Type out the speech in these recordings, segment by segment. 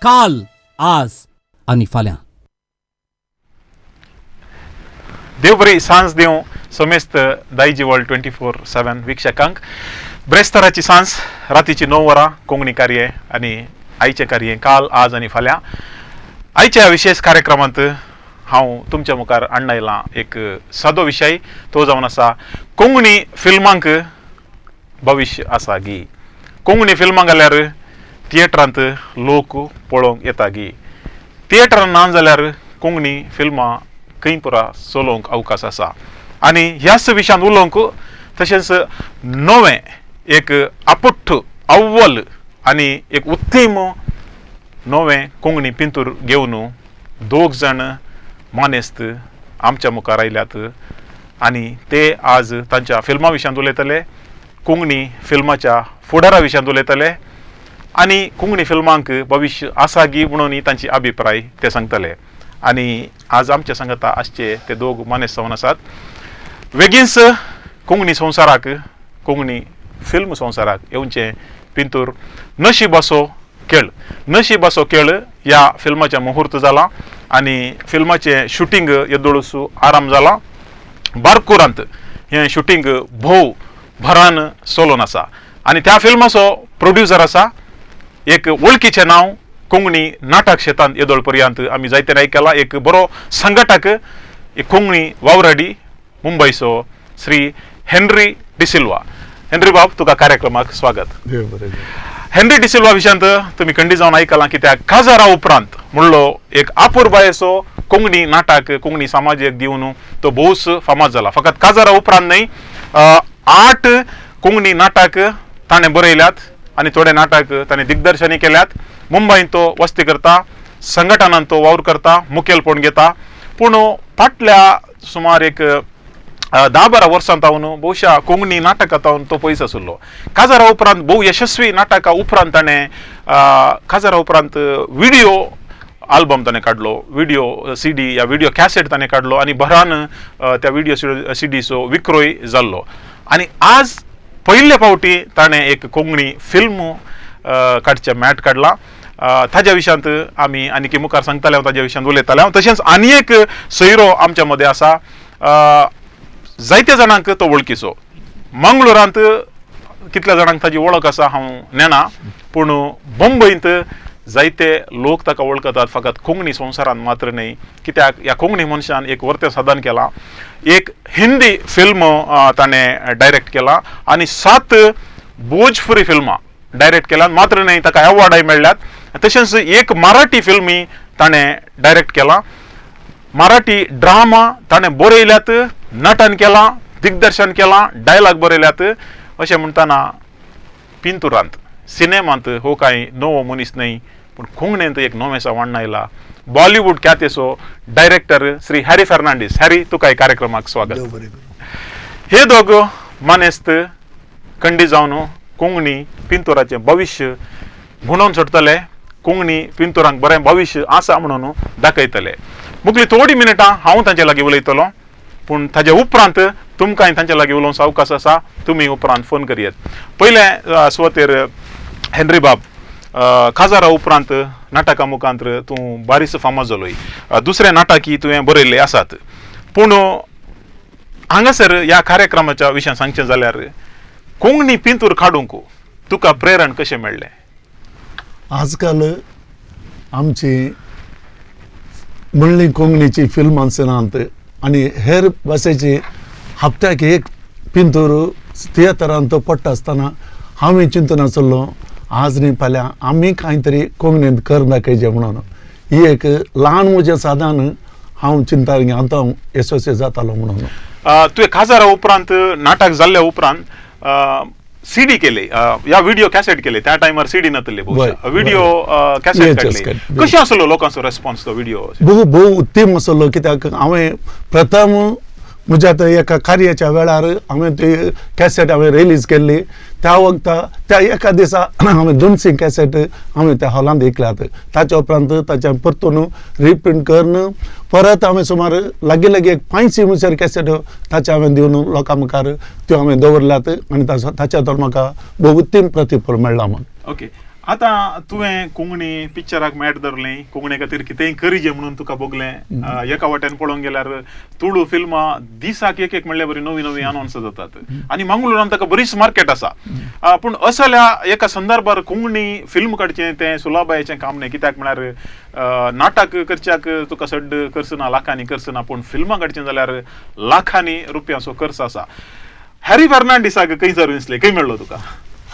काल, आज आनी फाल्यां. देव बरी सांज दिवं समेस्त दायजी वर्ल्ड 24/7 वीक्षकांक. ब्रेस्ताराची सांज, रातीची 9 वरां, कोंकणी कार्य आनी आयचें कार्य काल, आज आनी फाल्यां. आयच्या विशेश कार्यक्रमांत हांव तुमच्या मुखार हाडून आयलां एक सादो विशय, तो जावन आसा कोंकणी फिल्मांक भविश्य आसा गी? कोंकणी फिल्मां घाल्यार थिएटरांत लोक पळोवंक येता गी? थिएटरान ना जाल्यार कोंकणी फिल्मां खंय पुरा चलोवंक अवकाश आसा? आनी ह्याच विशयान उलोवंक तशेंच नवें एक आपुट्ट अव्वल आनी एक उत्तीम नवें कोंकणी पिंतूर घेवन दोग जाण मानेस्त आमच्या मुखार आयल्यात आनी ते आज तांच्या फिल्मा विशयांत उलयतले, कोंकणी फिल्माच्या फुडारा विशयांत उलयतले आनी कोंकणी फिल्मांक भविश्य आसा गी म्हणून तांची अभिप्राय ते सांगतले. आनी आज आमच्या सांगता आसचे ते दोग मानेस्त जावन आसात. वेगींच कोंकणी संवसाराक, कोंकणी फिल्म संवसाराक येवचें पिंतूर नशिबाचो खेळ. नशिबाचो खेळ ह्या फिल्माचें मुहूर्त जाला आनी फिल्माचें शुटींग येदोळूस आराम जाला. बारकुरांत हें शुटींग भोव भरान चलोवन आसा आनी त्या फिल्माचो प्रोड्युसर आसा एक वळखीचें नांव कोंकणी नाटक क्षेत्रांत. येदोळ पर्यंत आमी जायते आयकला, एक बरो संघटक, एक कोंकणी वावराडी, मुंबयचो श्री हेनरी डिसिल्वा. हेनरी बाब, तुका कार्यक्रमाक स्वागत. देव बरें. हेनरी डिसिल्वा विशयांत तुमी खंडीत जावन आयकलां, कित्याक काजारा उपरांत म्हणलो एक आपुरबायेचो कोंकणी नाटक कोंकणी समाजेक दिवन तो भोवच फामाद जाला. फकत काजारा उपरांत न्हय, 8 कोंकणी नाटक ताणें बरयल्यात आनी थोडे नाटक ताणें दिग्दर्शनय केल्यात. मुंबयंत तो वस्ती करता, संघटनान तो वावर करता, मुखेलपण घेता. पूण फाटल्या सुमार एक 10-12 वर्सां तावन बहुशा कोंकणी नाटकां तावन तो पयस आशिल्लो. काजारा उपरांत भोव यशस्वी नाटकां उपरांत ताणें काजारा उपरांत विडियो आल्बम ताणें काडलो, विडियो सीडी या विडियो कॅसेट ताणें काडलो आनी भरान त्या विडियो सीडीचो विक्रय जाल्लो. आनी आज पयले फावटी ताणें एक कोंकणी फिल्म काडचें मॅट काडलां. ताज्या विशयांत आमी आनीक मुखार सांगताले, हांव ताज्या विशयांत उलयताले हांव. तशेंच आनी एक सोयरो आमच्या मदें आसा, जायत्या जाणांक तो वळखीचो. मंगळुरांत कितल्या जाणांक ताजी वळख आसा हांव नेणा, पूण मुंबयंत जायते लोक ताका वळखतात, फकत कोंकणी संवसारांत मात्र न्हय, कित्याक ह्या कोंकणी मनशान एक वर्तें साधन केलां. एक हिंदी फिल्म ताणें डायरेक्ट केलां आनी 7 भोजपुरी फिल्मां डायरेक्ट केल्यात मात्र न्हय, ताका अवॉर्डय मेळ्ळ्यात. तशेंच एक मराठी फिल्मी ताणें डायरेक्ट केलां, मराठी ड्रामा ताणें बरयल्यात, नटन केलां, दिग्दर्शन केलां, डायलॉग बरयल्यात. अशें म्हणटना पिंतुरांत सिनेमांत हो कांय नवो मनीस न्हय, पूण कोंकणींत एक नवें सवाण आयला. बॉलिवूड ख्यातेचो डायरेक्टर श्री हॅरी फर्नांडीस. हॅरी, तुका कार्यक्रमाक स्वागत. हे दोग मानेस्त खंडी जावन कोंकणी पिंतुराचें भविश्य म्हणून सोडटले, कोंकणी पिंतुरांक बरें भविश्य आसा म्हणून दाखयतले. मुगली थोडी मिनटां हांव तांचे लागीं उलयतलो, पूण ताजे उपरांत तुमकांय तांचे लागीं उलोवंक अवकाश आसा, तुमी उपरांत फोन करयेत. पयलें सुवातेर हेनरी बाब, काजारा उपरांत नाटकां मुखांत तूं बारीस फामाद जालोय, दुसरे नाटकी तुवें बरयल्ले आसात. पूण हांगासर ह्या कार्यक्रमाच्या विशयान सांगचें जाल्यार कोंकणी पिंतूर काडूंक तुका प्रेरण कशें मेळ्ळें? आजकाल आमची म्हणली कोंकणीची फिल्मां नात आनी हेर भाशेची हप्त्याक एक पिंतूर थिएटरांत पडटा आसतना हांवें चिंतून आसलो आज न्ही फाल्यां आमी कांय तरी कोंकणींत कर दाखयचें म्हणून. ही एक ल्हान म्हजें साधन हांव चिंता की आतां यशस्वी जातालो म्हणून. तुवें काजारा उपरांत नाटक जाल्ल्या उपरांत सीडी केले या व्हिडिओ कॅसेट केले. त्या टायमार सीडी नातले, व्हिडिओ कॅसेट काडले. कशें आसलो लोकांचो रेस्पॉन्स तो व्हिडिओ? भोव भोव उत्तम आसलो, कित्याक हांवें प्रथम म्हज्या आतां एका कार्याच्या वेळार हांवें ती कॅसेट हांवें रिलीज केल्ली. त्या वखता त्या एका दिसा हांवें 200 कॅसेट हांवें त्या हॉलांत विकल्यात. ताच्या उपरांत ताच्या परतून रिप्रिंट करून परत हांवें सुमार लागीं लागीं एक 500 मुसर कॅसेट ताचे हांवें दिवन लोकां मुखार त्यो हांवें दवरल्यात आनी ताच्या तर म्हाका भोव उत्तम प्रतिफळ मेळ्ळा. म्हण ओके, आतां तुवें कोंकणी पिक्चराक मेट धरलें, कोंकणी खातीर कितेंय करीजे म्हणून तुका भोगलें. एका वाट्यान पळोवंक गेल्यार तुळू फिल्मां दिसाक एक एक म्हणल्यार बरी नवी नवी अनावन्स जातात आनी मंगळुरान ताका बरीच मार्केट आसा. पूण असल्या एका संदर्भार कोंकणी फिल्म काडचें तें सुलाबायेचें काम न्हय, कित्याक म्हळ्यार नाटक करच्याक तुका चड खर्च ना, लाखांनी खर्च ना, पूण फिल्मां काडचें जाल्यार लाखांनी रुपयांचो खर्च आसा. हॅरी फर्नांडीसाक खंय सर विंचलें, खंय मेळ्ळो तुका?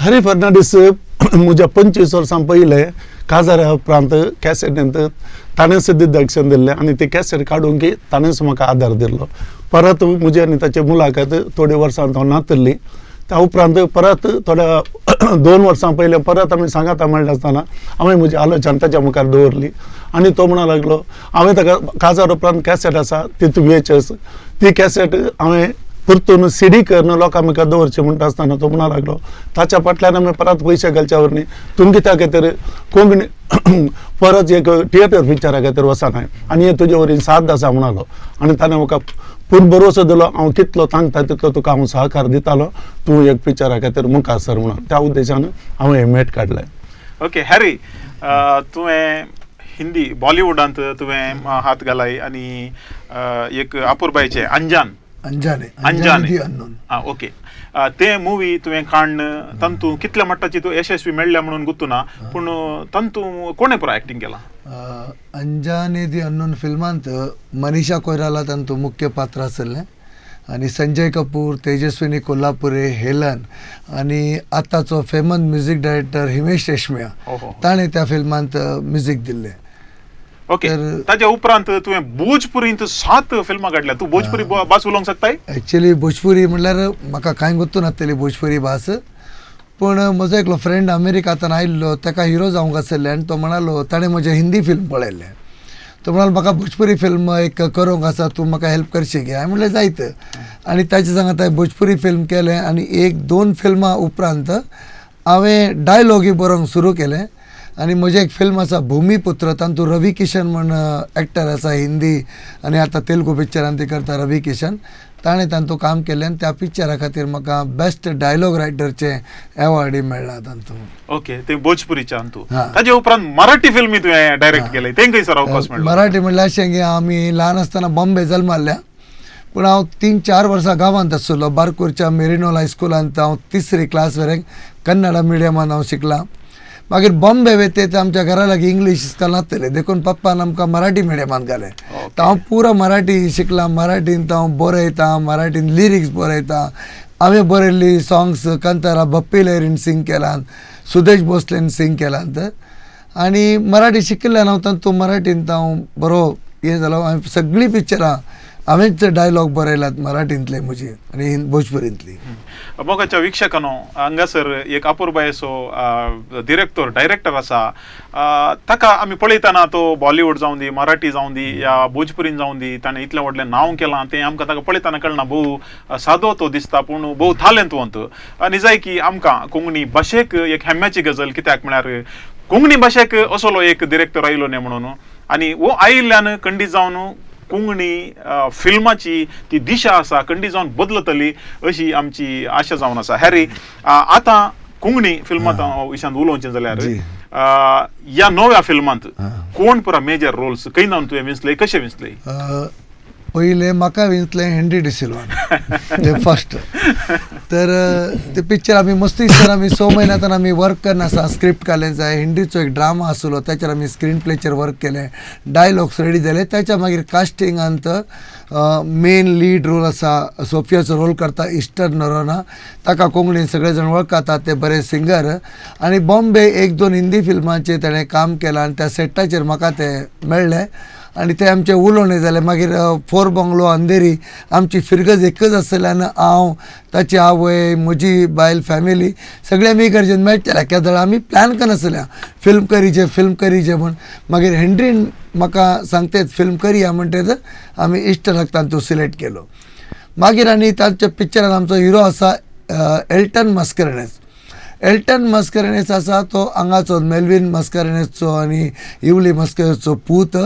हॅरी फर्नांडीस म्हज्या 25 वर्सां पयलें काजारा उपरांत कॅसेटींत ताणेंच दिग्दर्शन दिल्लें आनी ती कॅसेट काडूंक ताणेंच म्हाका आदार दिल्लो. परत म्हजी आनी ताची मुलाखत थोडी वर्सां तो नातली. त्या उपरांत परत थोड्या 2 वर्सां पयलें परत आमी सांगाता मेळटा आसतना हांवें म्हजी आलोचना ताच्या मुखार दवरली आनी तो म्हणूंक लागलो, हांवें ताका काजार उपरांत कॅसेट आसा तितू VHS ती कॅसेट हांवें परतून CD करून लोकां मुखार दवरची म्हणटा आसतना तो म्हणूंक लागलो ताच्या फाटल्यान आमी परत पयशे घालच्या वरनी तूं कित्या खातीर कोंकणी परत एक थिएटर पिक्चरा खातीर वचनाय आनी हे तुजे वरी साथ आसा म्हणालो. आनी ताणें म्हाका पूण भरोसो दिलो, हांव कितलो तांकता तितलो तुका हांव सहकार दितालो, तूं एक पिक्चरा खातीर मुखार सर म्हणून. त्या उद्देशान हांवें हें मेट काडलें. ओके हॅरी, तुवें हिंदी बॉलिवूडांत तुवें हात घालाय आनी एक अपुरबायचें अंजान अंजाने अंजाने आं ओके ते मुवी तुवें काडून तांतू कितल्या मट्टाची तूं यशस्वी मेळ्ळ्या म्हणून गुत्तू ना, पूण तांतू कोणें पुरो एक्टींग केलां? अंजाने दी अननोन फिल्मांत मनीषा कोयराला तांतू मुख्य पात्र आसलें आनी संजय कपूर, तेजस्विनी कोल्हापुरे, हेलन आनी आतांचो famous music director Himesh Reshammiya ताणें त्या फिल्मांत म्युजीक दिल्लें. ओके, ताच्या उपरांत तुवें भोजपुरींत 7 फिल्मां काडल्या. तूं भोजपुरी भास उलोवंक शकताय? एक्चुअली भोजपुरी म्हणल्यार म्हाका कांय गुत्तू नासतली भोजपुरी भास, पूण म्हजो एकलो फ्रेंड अमेरिकांतल्यान आयिल्लो, ताका हिरो जावंक आसलें आनी तो म्हणालो, ताणें म्हजें हिंदी फिल्म पळयल्लें, तो म्हणालो म्हाका भोजपुरी फिल्म एक करूंक आसा, तूं म्हाका हेल्प करशी गे? हांवें म्हणलें जायत. आनी ताचे सांगात हांवें भोजपुरी फिल्म केलें आनी 1-2 फिल्मां उपरांत हांवें डायलॉगूय बरोवंक सुरू केलें. आनी म्हजें एक फिल्म आसा भुमीपुत्र, तातूंत रवी किशन म्हण एक्टर आसा हिंदी आनी आतां तेलुगू पिक्चरान ती करता रवी किशन, ताणें तातूंत काम केलें आनी त्या पिक्चरा खातीर म्हाका बेस्ट डायलॉग रायटरचें एवॉर्डूय मेळ्ळा तातूंत. ओके, ते भोजपुरीच्या हातूंत. ताजे उपरांत मराठी फिल्मी तुवें डायरेक्ट केलें, तें खंयसर अवकाश मेळ्ळो? मराठी म्हणल्यार अशें की आमी ल्हान आसतना बॉम्बे जल्माल्ल्या, पूण हांव 3-4 वर्सां गांवांत आशिल्लो. बारकूरच्या मेरिनोल हायस्कुलांत हांव 3री क्लास मेरेन कन्नडा मिडियमान हांव शिकलां. मागीर बॉम्बे वयते ते आमच्या घरा लागीं इंग्लीश इस्कॉल नासतलें, देखून पप्पान आमकां मराठी मिडियमांत घालें. तर हांव पुरो मराठी शिकलां, मराठींत हांव बरयतां, मराठींत लिरिक्स बरयतां. हांवें बरयल्ली सॉंग्स कांतारा बप्पी लहरीन सिंग केलां, सुदेश भोसलेन सिंग केलां. आनी मराठी शिकिल्ल्यान हांव तातूंत मराठींत हांव बरो हें जालो. हांवें सगळीं पिक्चरां हांवेंच डायलॉग बरयलात मराठींतले म्हजी आनी भोजपुरींतली. मोगाच्या वीक्षकांनो, हांगासर एक अपुरबायेचो डिरेक्टर डायरेक्टर आसा, ताका आमी पळयतना तो बॉलिवूड जावं दी, मराठी जावं दी या भोजपुरीन जावं दी, ताणें इतलें व्हडलें नांव केलां तें आमकां ताका पळयतना कळना. भोव सादो तो दिसता पूण भोव तालेंतवंत. आनी जाय की आमकां कोंकणी भाशेक एक हेम्म्याची गजाल, कित्याक म्हळ्यार कोंकणी भाशेक असलो एक डिरेक्टर आयलो न्ही म्हणून, आनी हो आयिल्ल्यान खंडीत जावन कोंकणी फिल्माची ती दिशा आसा खंडीत जावन बदलतली अशी आमची आशा जावन आसा. हॅरी, आतां कोंकणी फिल्मांत विशयांत उलोवचें जाल्यार ह्या नव्या फिल्मांत कोण पुरा मेजर रोल्स खंय जावन तुवें विंचले, कशें विंचले? पयलें म्हाका विंचलें हेनरी डिसिल्वान ते फर्स्ट. तर ते पिक्चर आमी मस्ती सर आमी 6 म्हयन्यान आमी वर्क करना आसा, स्क्रिप्ट काडलें जाय. हेनरीचो एक ड्रामा आसलो, ताचेर आमी स्क्रीन प्लेचेर वर्क केलें, डायलॉग्स रेडी जाले. ताच्या मागीर कास्टिंगांत मेन लीड रोल आसा, सोफियाचो रोल करता इस्टर नरोना, ताका कोंकणीन सगळे जाण वळखतात, ते बरे सिंगर. आनी बॉम्बे 1-2 हिंदी फिल्मांचेर ताणें काम केलां आनी त्या सेटाचेर म्हाका तें मेळ्ळें आनी तें आमचें उलोवणें जालें. मागीर फोर बंगलो अंधेरी आमची फिरगज एकच आसतल्यान हांव, ताची आवय, म्हजी बायल, फॅमिली सगळे आमी गरजेन मेळटले. केदळ आमी प्लॅन करनासले फिल्म करीचे, फिल्म करीचे म्हूण. मागीर हेनरीन म्हाका सांगतेच फिल्म करया म्हणटच आमी इश्टराक तांचो सिलेक्ट केलो. मागीर आनी तांच्या पिक्चरान आमचो हिरो आसा एल्टन मस्करणेस. एल्टन मस्करणेस आसा तो हांगाचो मेल्वीन मस्करणेसचो आनी इवली मस्करणेसचो पूत.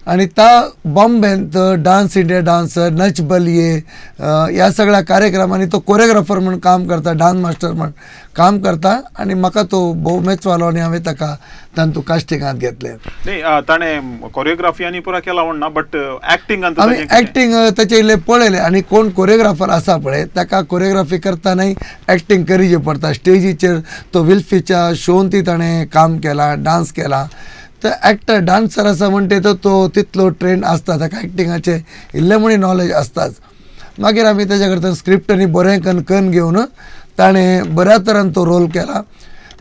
आनी ता बॉम्बेंत डान्स इंडिया डान्स, नच बलिये ह्या सगळ्या कार्यक्रमांनी तो कोरियोग्राफर म्हूण काम करता, डान्स मास्टर म्हूण काम करता आनी म्हाका तो भोव मेचवालो आनी हांवें ताका तांतू कास्टिंगांत घेतलें. न्ही, ताणें कोरियोग्राफी आनी पुरा केला म्हण ना, बट एक्टिंगान आमी एक्टींग ताचे इल्लें पळयलें आनी कोण कोरियोग्राफर आसा पळय ताका कोरियोग्राफी करतनाय एक्टींग करीची पडटा. स्टेजीचेर तो विल्फीच्या शोन ती ताणें काम केलां, डान्स केला. तर एक्टर डान्सर आसा म्हणटे तो तो तितलो ट्रेन आसता, ताका एक्टिंगाचें इल्लें म्हणी नॉलेज आसताच. मागीर आमी ताच्या कडल्यान स्क्रिप्ट आनी बरें कन घेवन ताणें बऱ्या तरान तो रोल केला.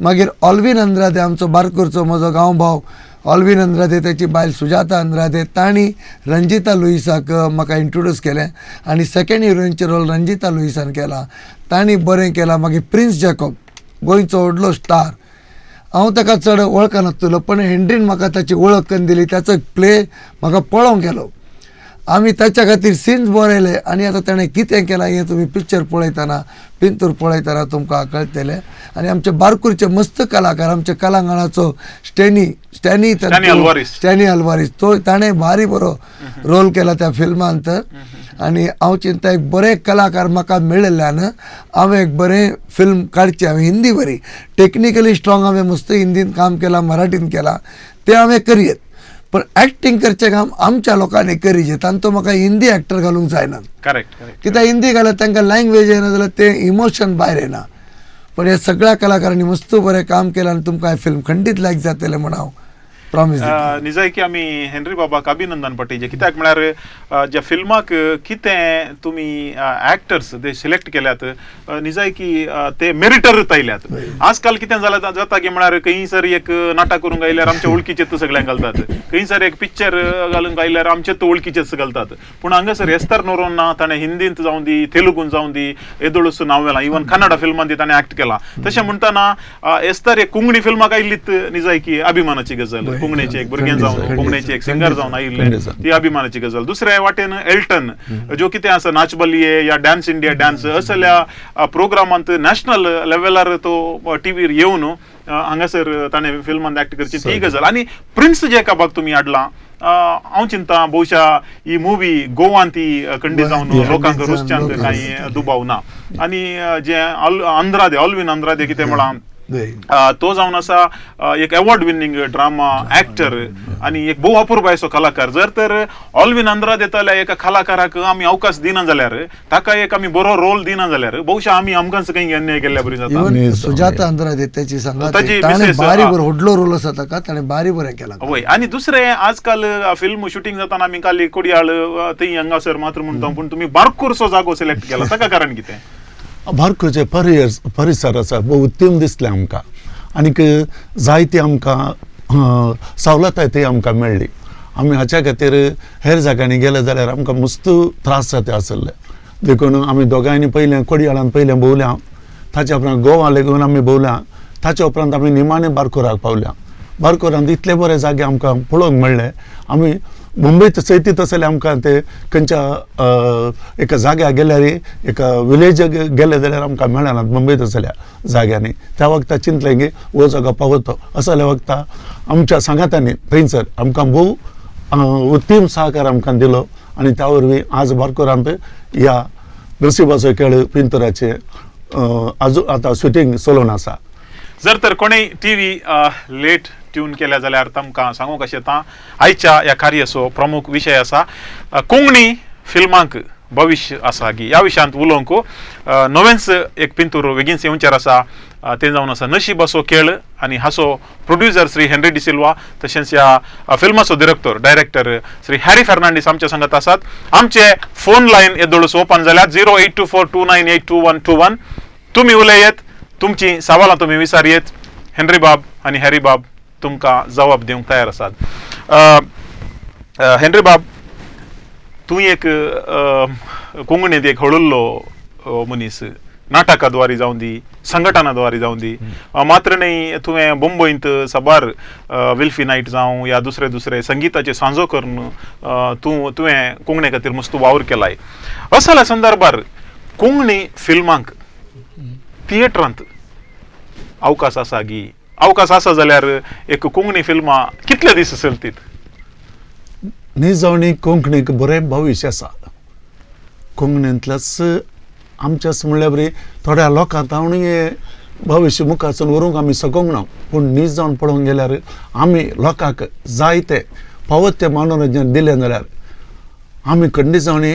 मागीर ऑल्वीन अंद्रादे, आमचो बारकूरचो म्हजो गांव भाव ऑल्वीन अंद्रादे, ताची बायल सुजाता अंद्रादे, तांणी रंजिता लुईसाक म्हाका इंट्रोड्यूस केलें आनी सेकेंड हिरोइनचें रोल रंजिता लुईसान केला, तांणी बरें केलां. मागीर प्रिन्स जॅकॉब, गोंयचो व्हडलो स्टार, हांव ताका चड वळखनासलो पण हेनरीन म्हाका ताची वळख करून दिली. ताचो एक प्ले म्हाका पळोवंक गेलो, आमी ताच्या खातीर सीन्स बरयले आनी आतां ताणें कितें केलां हें तुमी पिक्चर पळयतना, पिंतूर पळयतना तुमकां कळटलें. आनी आमचे बारकूरचे मस्त कलाकार, आमच्या कलांगणाचो स्टॅनी स्टॅनी स्टॅनी अल्वारीस. स्टॅनी अल्वारीस, तो ताणें भारी बरो रोल केला त्या फिल्मांत. आनी हांव चिंता एक बरे कलाकार म्हाका मेळिल्ल्यान हांवें एक बरें फिल्म काडचें. हांवें हिंदी बरी टेक्निकली स्ट्रॉंग, हांवें मस्त हिंदीन काम केलां, मराठीन केलां, तें हांवें करयेत, पण एक्टींग करचें काम आमच्या लोकांनी करीचें. तांतूं म्हाका हिंदी एक्टर घालूंक जायना. करेक्ट करेक्ट कित्याक हिंदी घाल्यार तांकां लँग्वेज येना जाल्यार तें इमोशन भायर येना. पण ह्या सगळ्या कलाकारांनी मस्त बरें काम केलां आनी तुमकां हें फिल्म खंडीत लायक जातलें म्हूण हांव प्रॉमीस दिता. निजायकी आमी हेनरी बाबाक अभिनंदन पटयचें, कित्याक म्हळ्यार ज्या फिल्माक कितें तुमी एक्टर्स ते सिलेक्ट केल्यात, निजायकी ते मेरिटरूच आयल्यात. आजकाल कितें जालां जाता की म्हळ्यार खंयसर एक नाटक करूंक आयल्यार आमच्या वळखीचेच सगळ्यांक घालतात, खंयसर एक पिक्चर घालूंक आयल्यार आमचेच वळखीचेच घालतात. पूण हांगासर एस्तर नोरोन्हा ताणें हिंदींत जावं दी, तेलुगून जावं दी, येदोळूच नांव व्हेलां, इवन कन्नडा फिल्मान ती ताणें एक्ट केलां. तशें म्हणटना एस्तर एक कोंकणी फिल्माक आयिल्लीच निजायकी अभिमानाची गजाल. कोंकणीचे एक भुरगें जावन, कोंकणीचे एक सिंगर जावन आयिल्लें ती अभिमानाची गजाल. दुसऱ्या वाटेन एल्टन ज्यो कितें आसा नाच बलिये या डान्स इंडिया डान्स असल्या प्रोग्रामांत नॅशनल लेवलार तो टिवीर येवन हांगासर ताणें फिल्मांत एक्ट करची ती गजाल. आनी प्रिन्स जेकबाक तुमी हाडला, हांव चिंता बहुशा ही मुवी गोवान ती खंडीत जावन लोकांक रुचच्यांत कांय दुबाव ना. आनी जे अंद्रादे, ऑल्वीन अंद्रादे कितें म्हळां, तो जावन आसा एक अवॉर्ड विनिंग ड्रामा एक्टर आनी एक भोव अपुरबायेचो कलाकार. जर तर ऑल्वीन अंद्रादे जाल्यार एका कलाकाराक आमी अवकाश दिना जाल्यार, ताका एक आमी बरो रोल दिना जाल्यार बहुशा आमी आमकांच काही अन्याय केल्ल्या बरी जाता. सुजाता अंद्रादे त्याची सांगा, ताणें बारी बरो व्हडलो रोल आसा ताका, ताणें बारी बरें केलां. वय. आनी दुसरें आजकाल फिल्म शुटींग जाताना आमी काली कोडियाळ थंय हांगासर मात्र म्हणटा, पूण तुमी बारकूरचो जागो सिलेक्ट केला, ताका कारण कितें? बारकूरचे परिसर आसा भोव उत्तम दिसलें आमकां आनीक जायती आमकां सवलताय थंय आमकां मेळ्ळी. आमी हाच्या खातीर हेर जाग्यांनी गेले जाल्यार आमकां मस्त त्रास जाता आसले, देखून आमी दोगांयनी पयलें कोडियाळान पयलें भोंवल्या, ताच्या उपरांत गोवा लेगून आमी भोंवल्या, ताच्या उपरांत आमी निमाणे बारकोराक पावल्या. बारकोरांत इतले बरे जागे आमकां पळोवंक मेळ्ळे. आमी मुंबयत सयती तसले आमकां ते खंयच्या एका जाग्यार गेल्यार, एका विलेज गेले जाल्यार आमकां मेळनात मुंबय तसल्या जाग्यांनी. त्या वखता चिंतलें की हो जागो पावतो असल्या वखता आमच्या सांगातांनी थंयसर आमकां भोव उत्तम सहकार आमकां दिलो आनी त्या वरवीं आज बारकोरांत ह्या नसिबाचो खेळ पिंतराचे आजून आतां शुटींग चलोवन आसा. जर तर कोणूय टी व्ही लेट ट्यून केल्या जाल्यार तांकां सांगूंक अशें येता, आयच्या ह्या कार्याचो प्रमुख विशय आसा कोंकणी फिल्मांक भविश्य आसा की ह्या विशयांत उलोवंक नवेंच एक पिंतूर बेगीनच येवचेर आसा, तें जावन आसा नशिबाचो खेळ आनी हाचो प्रोड्युसर श्री हेनरी डिसिल्वा तशेंच ह्या फिल्माचो डायरेक्टर श्री हॅरी फर्नांडीस आमच्या सांगत आसात. आमचे फोन लायन येदोळूच ओपन जाल्यात 082429822121. तुमी उलयत, तुमची सवालां तुमी विचारयेत, हेनरी बाब आनी हॅरी बाब तुमकां जबाब दिवंक तयार आसात. हेनरी बाब, तूं एक कोंकणींत एक हळुल्लो मनीस, नाटका द्वारे जावं दी, संघटना द्वारे जावं दी, मात्र न्ही तुवें मुंबयंत साबार विल्फी नायट जावं या दुसरे दुसरे संगिताचे सांजो करून तुवें कोंकणी खातीर मस्त वावर केलाय. असल्या संदर्भार कोंकणी फिल्मांक थिएटरांत अवकाश आसा गी? अवकाश आसा जाल्यार एक कोंकणी फिल्मां कितले दीस चलतीत? निजावणी कोंकणीक बरें भविश्य आसा. कोंकणींतल्याच आमच्याच म्हणल्यार बरी थोड्या लोकांक तावणी हें भविश्य मुखारसून व्हरूंक आमी सकोंक ना, पूण नीज जावन पळोवंक गेल्यार आमी लोकांक जाय तें फावत तें मनोरंजन दिलें जाल्यार आमी खंडीत जावणी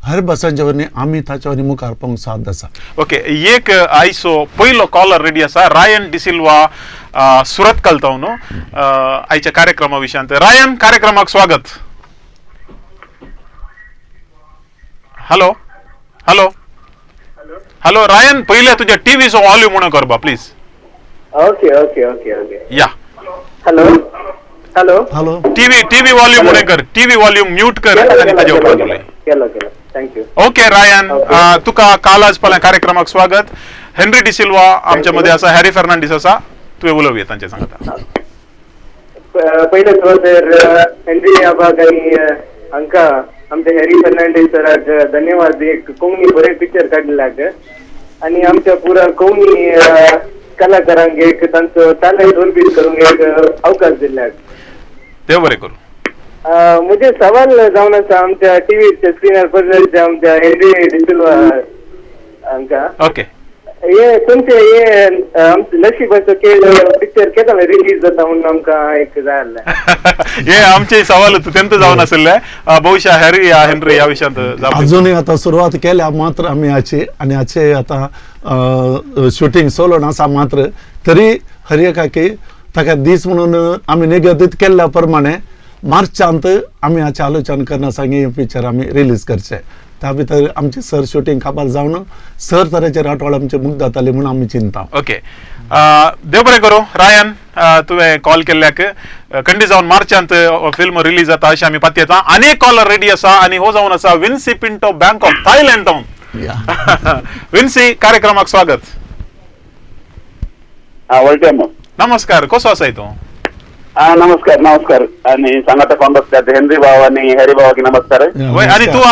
हर भासांच्या वरवीं आमी ताच्या वरवीं मुखार पावूंक साध्य आसा. ओके, एक आयचो पयलो कॉलर रेडी आसा, रायन डिसिल्वा सुरतकल तावन आयच्या कार्यक्रमा विशयांत. रायन, कार्यक्रमाक स्वागत. हॅलो हॅलो हॅलो रायन, पयले तुज्या टीव्हीचो वॉल्यूम उणो करपा please. Okay okay okay okay. या. Hello hello hello, TV volume उणें कर, टीव्ही वॉल्यूम म्यूट कर आनी ताजे उपरांत उलय. केलो केलो, thank you. Okay Ryan, तुका काल आज फाल्यां कार्यक्रमाक स्वागत. हेनरी डिसिल्वा आमच्या मध्ये आसा, हॅरी फर्नांडीस आसा, तुवें उलोवया तांचे सांगता. पयले सुवातेर हेनरी आबाक आनी हांकां आमच्या हॅरी फर्नांडीस सराक धन्यवाद, एक कोंकणी बरें पिक्चर काडल्याक आनी आमच्या पुरा कोंकणी कलाकारांक एक तांचो टॅलंट उर्बीत करूंक एक अवकाश दिल्ल्याक. देव बरें करूं. म्हजें सवाल जावन आसा आमच्या टीव्हीच्या स्क्रिनार पडलें आमच्या हेनरी डिसिल्वा हांकां. ओके, हे तुमचे हे आमचे नशिबाचो खेळ पिक्चर केन्ना रिलीज जाता म्हणून आमकां एक जाय आसलें. हे आमचे सवाल तेंत जावन आशिल्ले, बहुशा हॅरी या हेनरी ह्या विशयांत जाप. अजूनय आतां सुरवात केल्या मात्र आमी हाची आनी हाचे आतां शुटींग चलोवन आसा मात्र, तरी हर एकाकी ताका दीस म्हणून आमी निगदीत केल्ल्या प्रमाणे मार्चांत आमी हाचें आलोचन करना सांगी हें पिक्चर आमी रिलीज करचें. त्या भितर आमचें सर शुटींग काबार जावन सर तरेचे राटवळ आमचे मुग्ध जाताली म्हणून आमी चिंता. ओके, देव बरें करूं रायन, तुवें कॉल केल्ल्याक. खंडीत जावन मार्चांत फिल्म रिलीज जाता अशें आमी पातयेता. आनी एक कॉलर रेडी आसा आनी हो जावन आसा विन्सी पिंटो, बँकॉक थायलंड तावन. विन्सी, कार्यक्रमाक स्वागत. नमस्कार, कसो आसाय तूं? नमस्कार नमस्कार, आनी सांगाता कोण बसल्यात हेनरी भाव आनी हॅरी भावाक नमस्कार. वय, आनी तूं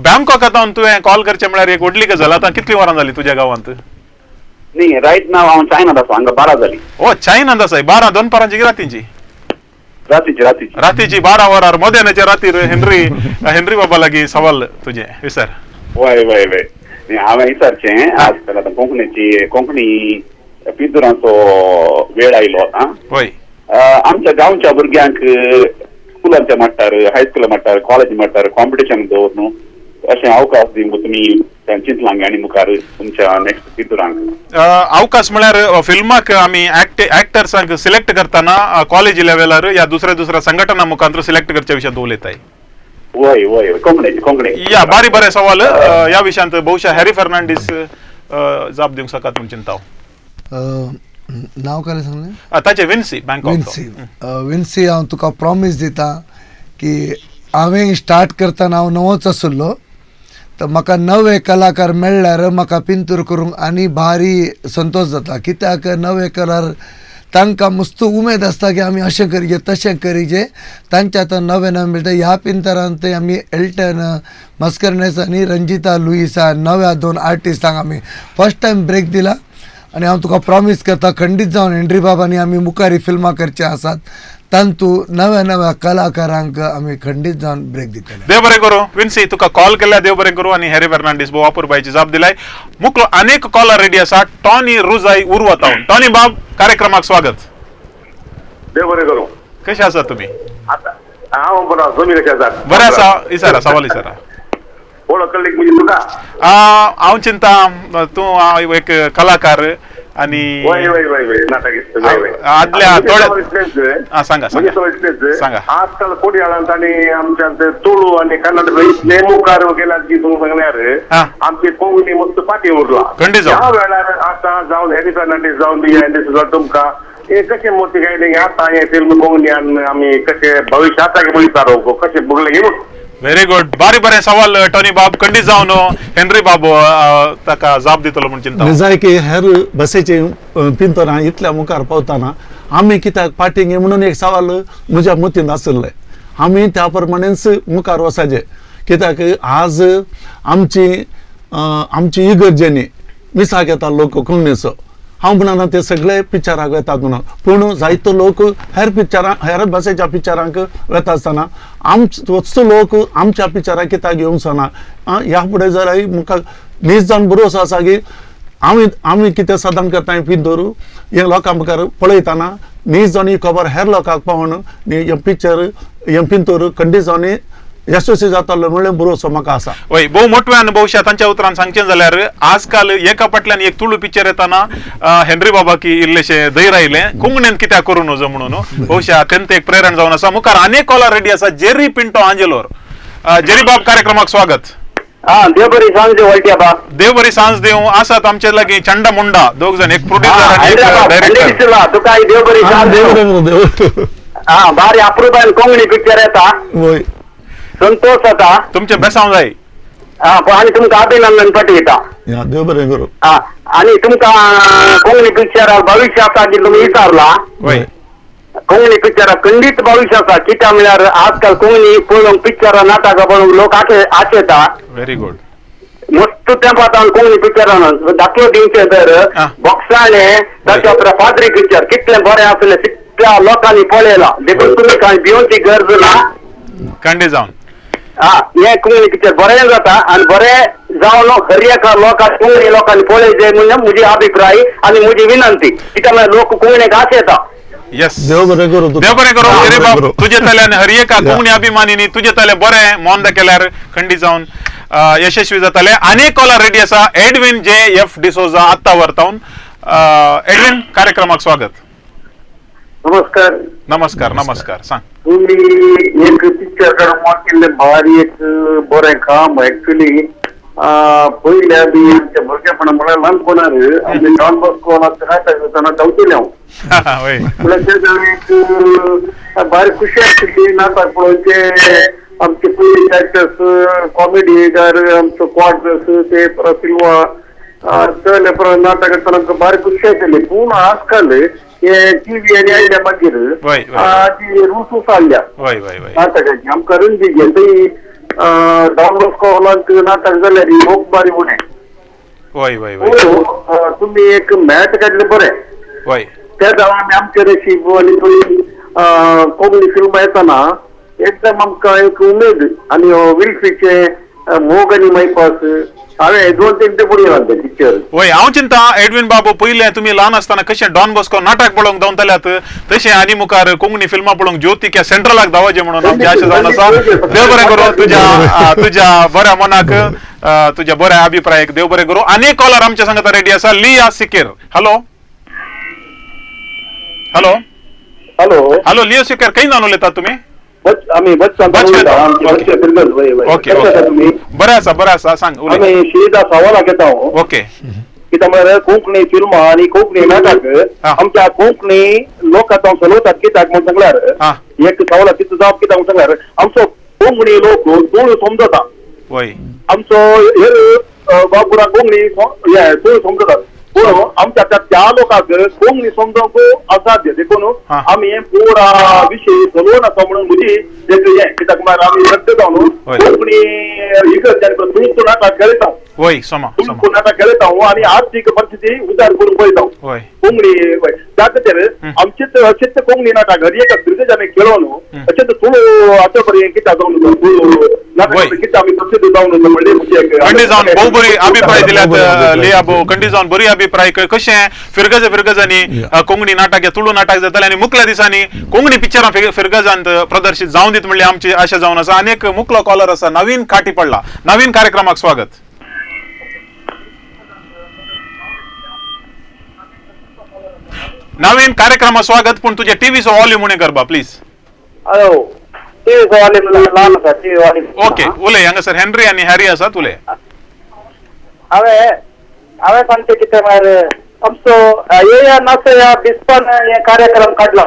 बँकॉक तावन तुवें कॉल करचें म्हळ्यार एक व्हडली गजाल. आतां कितली वरां जाली तुज्या गांवांत? न्ही, रायट नाव हांव चायनांत आसा, हांगा 12 जाली. ओ चायनांत आसाय, 12 दनपारांची की रातीची? रातीची रातीची. रातीची 12 वरार मध्यानाच्या रातीर हेनरी हेनरी बाबा लागीं सवाल तुजें विसर. वय वय वय, न्ही हांवें विचारचें आजकाल आतां कोंकणीची कोंकणी पिंतुरांचो वेळ आयलो आतां. वय, आमच्या गांवच्या भुरग्यांक स्कुलांच्या मट्टार, हायस्कुला मट्टार, कॉलेज मट्टार कॉम्पिटिशन दवर न्हू, अशें अवकाश दिवंक तुमी चिंतलां आनी मुखार तुमच्या नेक्स्ट पिंतुरांक? अवकाश म्हळ्यार फिल्माक आमी एक्टर्सांक सिलेक्ट करतना कॉलेज लेवलार या दुसऱ्या दुसऱ्या संघटना मुखांतर सिलेक्ट करच्या विशयांत उलयताय. वय वय, कोंकणी कोंकणी. या, बारी बरें सवाल. ह्या विशयांत बहुशा हॅरी फर्नांडीस जाप दिवंक शकत म्हूण चिंता. नाव काय सांगलें ताचें? विन्सी, बँकॉक. विन्सी. विन्सी, हांव तुका प्रॉमीस दिता की हांवें स्टार्ट करतना हांव नवोच आशिल्लो, तर म्हाका नवे कलाकार मेळ्ळ्यार म्हाका पिंतूर करूंक आनी भारी संतोश जाता. कित्याक नवे कलार तांकां मस्त उमेद आसता की आमी अशें करचें तशें करचें, तांच्या आतां नवें नवें मेळटा. ह्या पिंतरांत आमी एल्टन मस्करनेस आनी रंजिता लुईसा नव्या 2 आर्टिस्टांक आमी फर्स्ट टायम ब्रेक दिला. आनी हांव तुका प्रॉमीस करता खंडीत जावन हेनरी बाबांनी आमी मुखारी फिल्मां करची आसात तांतू नव्या नव्या कलाकारांक आमी खंडीत जावन ब्रेक दितले. देव बरें करूं विन्सी, तुका कॉल केल्यार देव बरें करूं. आनी हॅरी फर्नांडीस भोव अपुरबायेची जाप दिलाय. मुकलो अनेक कॉलर रेडी आसा. टॉनी रुजाय उर्वा तावन. टॉनी बाब, कार्यक्रमाक स्वागत. देव बरें करूं. कशे आसात तुमी? आतां हांव बरो, तुमी कशें आसात? बरें आसा. इसारा सवाल इसारा. वळख कळ्ळी म्हणजे तुका? हांव चिंता तूं एक कलाकार आनी वय वय वय वय, नाटक वय वय. आदल्या थोड्या सांगा सांगा. आजकाल कोडयाळांत आनी आमच्या तुळू आनी कर्नाटक इतले मुखार गेल्यात की तुमकां सांगल्यार आमची कोंकणी मस्त फाटीं उरला. खंडीत ह्या वेळार आतां जावन हॅरी फर्नांडीस जावन बी एन तुमकां हे कशें मोती गायले आतां हें फिल्म कोंकणी आमी कशें भविश्य आतां विचारूंक कशें बगलें म्हूण. व्हेरी गुड, बारी बरें सवाल टॉनी बाब. खंडीत जावन हेनरी बाब ताका जाप दितलो म्हूण चिंता. निजाय की हेर भाशेचे पिंतरां इतल्या मुखार पावतना आमी कित्याक फाटीं म्हणून एक सवाल म्हज्या मतींत आशिल्लें. आमी त्या प्रमाणेच मुखार वचाचें, कित्याक आज आमची आमची इगर्जेनी मिसाक येता लोक कोंकणीचो, हांव म्हणना ते सगळे पिक्चराक वेतात म्हणून, पूण जायतो लोक हेर पिक्चरां हेर भाशेच्या पिक्चरांक वेता आसतना आमचो लोक आमच्या पिक्चराक कित्याक येवचो ना. ह्या फुडें जाल्यार मुखार नीज जावन बरोवचो आसा की आमी आमी कितें साधन करता पिंतोर हे लोकां मुखार पळयतना नीज जावन ही खबर हेर लोकांक पावोन हें पिक्चर हें पिंतोर खंडीत जावन यशस्वी जातलो म्हणलें बरोवचो म्हाका आसा. वय भोव मोटव्यान बहुशा तांच्या उतरान सांगचें जाल्यार आजकाल एका फाटल्यान एक तुळू पिक्चर येताना हेनरी बाबा की इल्लेशें धैर्य आयलें कोंकणीन कित्याक करूं नजो म्हणून, बहुशा तेंत एक प्रेरण जावन आसा. मुखार अनेक कॉलर रेडी आसा. जेरी पिंटो आंजेलोर, जेरी बाब कार्यक्रमाक स्वागत. हा देव बरी सांज देव वळटी आबा. देव बरी सांज देव. आसात आमचे लागीं चंडा मुंडा दोग जण, एक प्रोड्युसर आणि एक डायरेक्टर. तुका देव बरी सांज देव. हा बारी अप्रुपान कोंकणी पिक्चर येता, संतोष जाता, तुमचे बेसांव जाय. हा आनी तुमकां अभिनंदन पाठयता. देव बरें करूं. हा आनी तुमकां कोंकणी पिक्चराक भविश्य आसा की तुमी विचारला. कोंकणी पिक्चराक खंडीत भविश्य आसा, कित्याक म्हळ्यार आजकाल कोंकणी पळोवंक पिक्चरां नाटकां पळोवंक लोक आशेता. Very good. मस्त तेंपातान कोंकणी पिक्चरान दाखलो दिवचें तर बॉक्साणे ताच्या उपरांत पाद्री पिक्चर कितलें बरें आसलें, कितल्या लोकांनी पळयलां, देखून तुमी कांय भिवची गरज ना. खंडीत जावन हा हें कोंकणी पिक्चर बरें जाता आनी बरें जावन हर एका लोकांक कोंकणी लोकांनी पळयचें म्हणून म्हजी अभिप्राय आनी म्हजी विनंती, कित्याक म्हळ्यार लोक कोंकणीक आशेता. येस, देव बरें करूं. देव बरें करूं जेरी बाब, तुजे तल्यान हर एका कोंकणी अभिमानीनी तुजे तले बरें मोन दाखयल्यार खंडीत जावन यशस्वी जातले. आनी कॉलर रेडी आसा, एडविन जे एफ डिसोजा आत्ता वरतावन. एडविन, कार्यक्रमाक स्वागत. नमस्कार. नमस्कार नमस्कार. सांग. तुम्ही एक पिक्चर काडून केल्लें भारी एक बरें काम. एक्चुअली पयले आमी आमच्या भुरगेपणा म्हळ्यार ल्हानपणार आमी डॉन बॉस्को नाटक जाताना धांवतले हांव, म्हळ्यार ते एक भारी खुशी आशिल्ली नाटक पळोवचे. आमचे पयले कॅरेक्टर्स कॉमेडी आमचो क्वाड्रस ते सिल्वा चले परत नाटक करतना आमकां भारी खुशी आशिल्ली. पूण आजकाल हे टीव्ही आनी आयल्या मागीर ती रुचू चालल्या नाटकाची. आमकां रंजी थंय डॉन बॉस्को हॉलांत नाटक जाल्यार लोक बारी उणें. तुमी एक मॅच काडलें बरें, त्या जावन आमी आमचे नशीब आनी थंय कोंकणी फिल्मां येतना एकदम आमकां एक उमेद आनी विल्फीचे मोग आनी मायपास हांवें 2-3 ते पळयलां तें पिक्चर. वय हांव चिंता एडविन बाबू, पयलें तुमी ल्हान आसतना कशें डॉन बॉस्को नाटक पळोवंक धांवताल्यात तशें आनी मुखार कोंकणी फिल्मां पळोवंक ज्योतिक ह्या सेंट्रलाक धांवचें म्हणून आमची आशा जावन आसा. देव बरें करूं तुज्या तुज्या बऱ्या मनाक, तुज्या बऱ्या अभिप्रायाक देव बरें करूं. आनी कॉलर आमच्या सांगता रेडी आसा, Liya Sikir. Hello hello hello hello Liya Sikir, खंय जावन उलयतात तुमी? आमी बरें आसा, बरें आसा, सांग. आमी श्रीदा सवालाक येता. ओके. कित्याक म्हळ्यार कोंकणी फिल्मां आनी कोंकणी नाटक आमच्या कोंकणी लोक आतां चलोवतात. कित्याक म्हूण सांगल्यार एक सवाला तितू जावप, कित्याक म्हूण सांगल्यार आमचो कोंकणी लोक तुळू समजता, आमचो हेर बाबुरा कोंकणी तुळू समजतात, पूण आमच्या त्या लोकांक कोंकणी समजूंक असाध्य. देखून आमी पुरा विशय चलोवन आसा म्हणून म्हजी एक हें, कित्याक म्हळ्यार आमी रद्द जावन कोंकणी इगर्ज आनी तुळू नाटक खेळयता, तुळू नाटक खेळयता आनी आर्थीक परिस्थिती उदार करून पळयता कोंकणी. त्या खातीर आमचेच अशेंच कोंकणी नाटक हर एका फिर्गजांनी खेळोवन अशेंच तुळू आतां पर्यंत कित्याक जावन तुळू नाटक कित्याक आमी प्रसिद्ध जावन म्हणलें. खंडीत जावन भोव बरी अभिप्राय दिल्यात लिया भोव, खंडीत जावन बरी अभिप्राय. कशें फिरगज फिरगजांनी कोंकणी नाटक तुळू नाटक जातालें आनी मुखल्या दिसांनी कोंकणी पिक्चरां फिरगजांत प्रदर्शीत जावन दीत म्हणली आमची आशा जावन आसा. आनी एक मुखलो कॉलर आसा, नवीन खाटी पडला. नवीन कार्यक्रमाक स्वागत. नवीन कार्यक्रमाक स्वागत, पूण तुझ्या टीव्हीचो वॉल्यूम उणें करपा प्लीज. हॅलो, टीव्हीचो वॉल्यूम ल्हान आसा, टीव्ही वॉल्यूम. ओके, उलय. हांगासर हेनरी आनी हॅरी आसात, उलय. हांवें हांवें सांगचें कितें म्हळ्यार आमचो येया नासया बिस्पान हे कार्यक्रम काडला.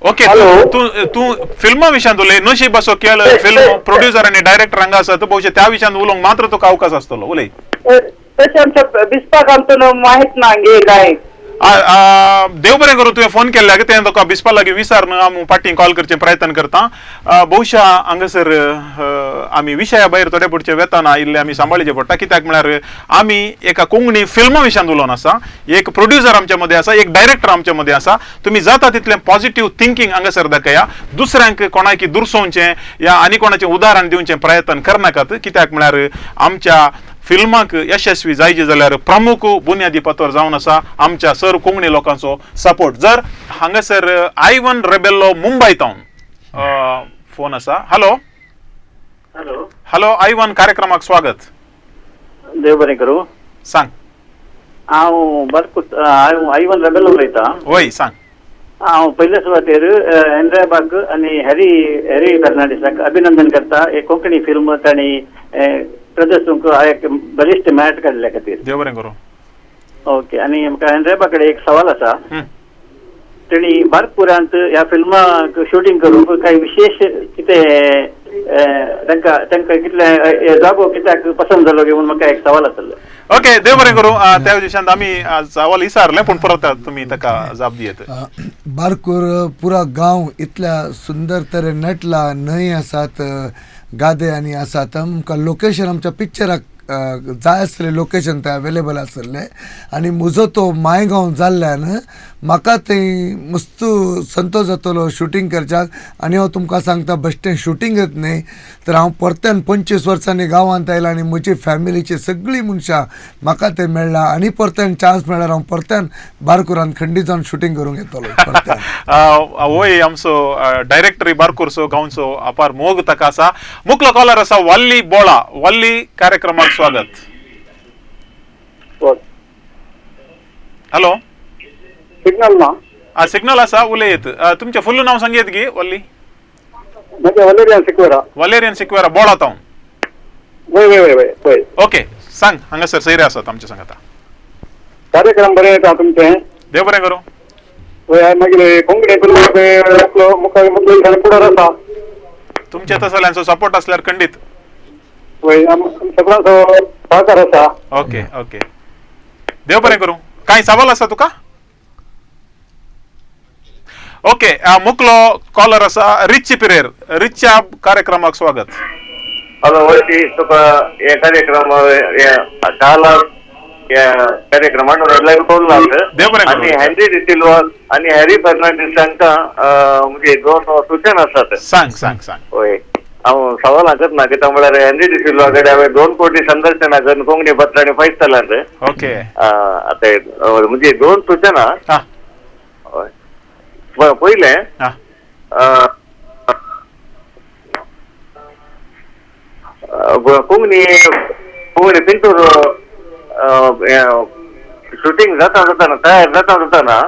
ओके, तूं तूं फिल्मा विशयांत उलय. नशीब असो केळ फिल्म प्रोड्युसर आनी डायरेक्टर हांगा आसा, बहुशे त्या विशयांत उलोवंक मात्र तुका अवकाश आसतलो. उलय. तशें आमच्या बिस्पाक आमचो माहीत ना गे काय. देव बरें करूं तुवें फोन केल्ल्याक तें तुका बिसपा लागीं विचार हांव फाटीं कॉल करचें प्रयत्न करता. बहुशा हांगासर आमी विशया भायर थोडे पुढचे वेताना इल्ले आमी सांबाळचें पडटा, कित्याक म्हळ्यार आमी एका कोंकणी फिल्मा विशयान उलोवन आसा. एक प्रोड्युसर आमच्या मदें आसा, एक डायरेक्टर आमच्या मदें आसा. तुमी जाता तितलें पॉझिटिव्ह थिंकींग हांगासर दाखया. दुसऱ्यांक कोणाकी दुरसोवचें या आनी कोणाचें उदाहरण दिवचें प्रयत्न करनाकात, कित्याक म्हळ्यार आमच्या फिल्माक यशस्वी जायचे जाल्यार प्रमुख बुन्यादी पातोर जावन आसा आमच्या सर कोंकणी लोकांचो सपोर्ट. जर हांगासर आयवन रेबेल्लो मुंबय तावन फोन आसा. हॅलो हॅलो हॅलो आयवन, कार्यक्रमाक स्वागत. देव बरें करूं. सांग. हांव बारकूट आयवन रेबेल्लो उलयतां. वय सांग. हांव पयल्या सुवातेर एंड्रिया बाग आनी हॅरी हॅरी फेर्नांडीसाक अभिनंदन करता. एक कोंकणी फिल्म तांणी प्रदर्शनक एक बलिश्ट मॅट काडल्या खातीर. देव बरें करूं. ओके. आनी म्हाका एंड्रिया कडेन एक सवाल आसा. तेणी बारपुरांत ह्या फिल्माक शुटींग करूंक कांय विशेश कितें तांकां तांकां कितले जागो कित्याक पसंत जालो म्हूण म्हाका एक सवाल आसलो. ओके, देव बरें करूं. त्या विशयांत आमी सवाल विचारलें पूण परत तुमी ताका जाप दियत. बारकूर पुरा गांव इतल्या सुंदर तरेन नटला, न्हंय आसात, गादे आनी आसात. आमकां लोकेशन आमच्या पिक्चराक जाय आसलें लोकेशन थंय अवेलेबल आसलें आनी म्हजो तो मायगांव जाल्ल्यान म्हाका थंय मस्त संतोश जातलो शुटींग करच्याक. आनी हांव तुमकां सांगता बेश्टें शुटींगच न्हय तर हांव परत्यान 25 वर्सांनी गांवांत आयलां आनी म्हजी फॅमिलीची सगळीं मनशां म्हाका थंय मेळ्ळा आनी परत्यान चान्स मेळ्ळ्यार हांव परत्यान बारकुरान खंडीत जावन शुटींग करूंक येतलो परत्यान. वय आमचो डायरेक्टरी बारकूरचो गांवचो अपार मोग ताका आसा. मुखलो कॉलर आसा वल्ली बोळा. वल्ली, कार्यक्रमाक स्वागत. हॅलो, सिग्नल ना? सिग्नल आसा, उलयत. तुमचें फुल्ल नांव सांगयत गी वल्ली? म्हजें वलेरियन सिक्वेरा. वलेरियन सिक्वेरा, बोळा तावन. वय वय वय वय वय. ओके, सांग. हांगासर सैरे आसात आमचे सांगता. कार्यक्रम बरें येता तुमचें. देव बरें करूं. वय मागीर कोंकणी मुखार मुखलो फुडार आसा. तुमच्या तसल्यांचो सपोर्ट असल्यार खंडीत. वय सगळ्यांचो सहकार आसा. ओके ओके, देव बरें करूं. कांय सवाल आसा तुका? ओके, मुखलो कॉलर आसा रिची पिरेर. रिच्या कार्यक्रमाक स्वागत. हॅलो वळशी, तुका हे कार्यक्रम काल कार्यक्रमान आनी हेनरी डिसिल्वा आनी हॅरी फेर्नांडीस हांकां म्हणजे दोन सुचन आसात. सांग सांग सांग. वय हांव सवालां करना कित्याक म्हळ्यार हेनरी डिसिल्वा कडेन हांवें 2 कोटी संदर्शना करून कोंकणी पत्रांनी पयस जाल्यात. ओके, आतां म्हणजे 2 सुचना. पयलें कोंकणी कोंकणी पिंतूर शुटींग जाता जाताना तयार जाता जाताना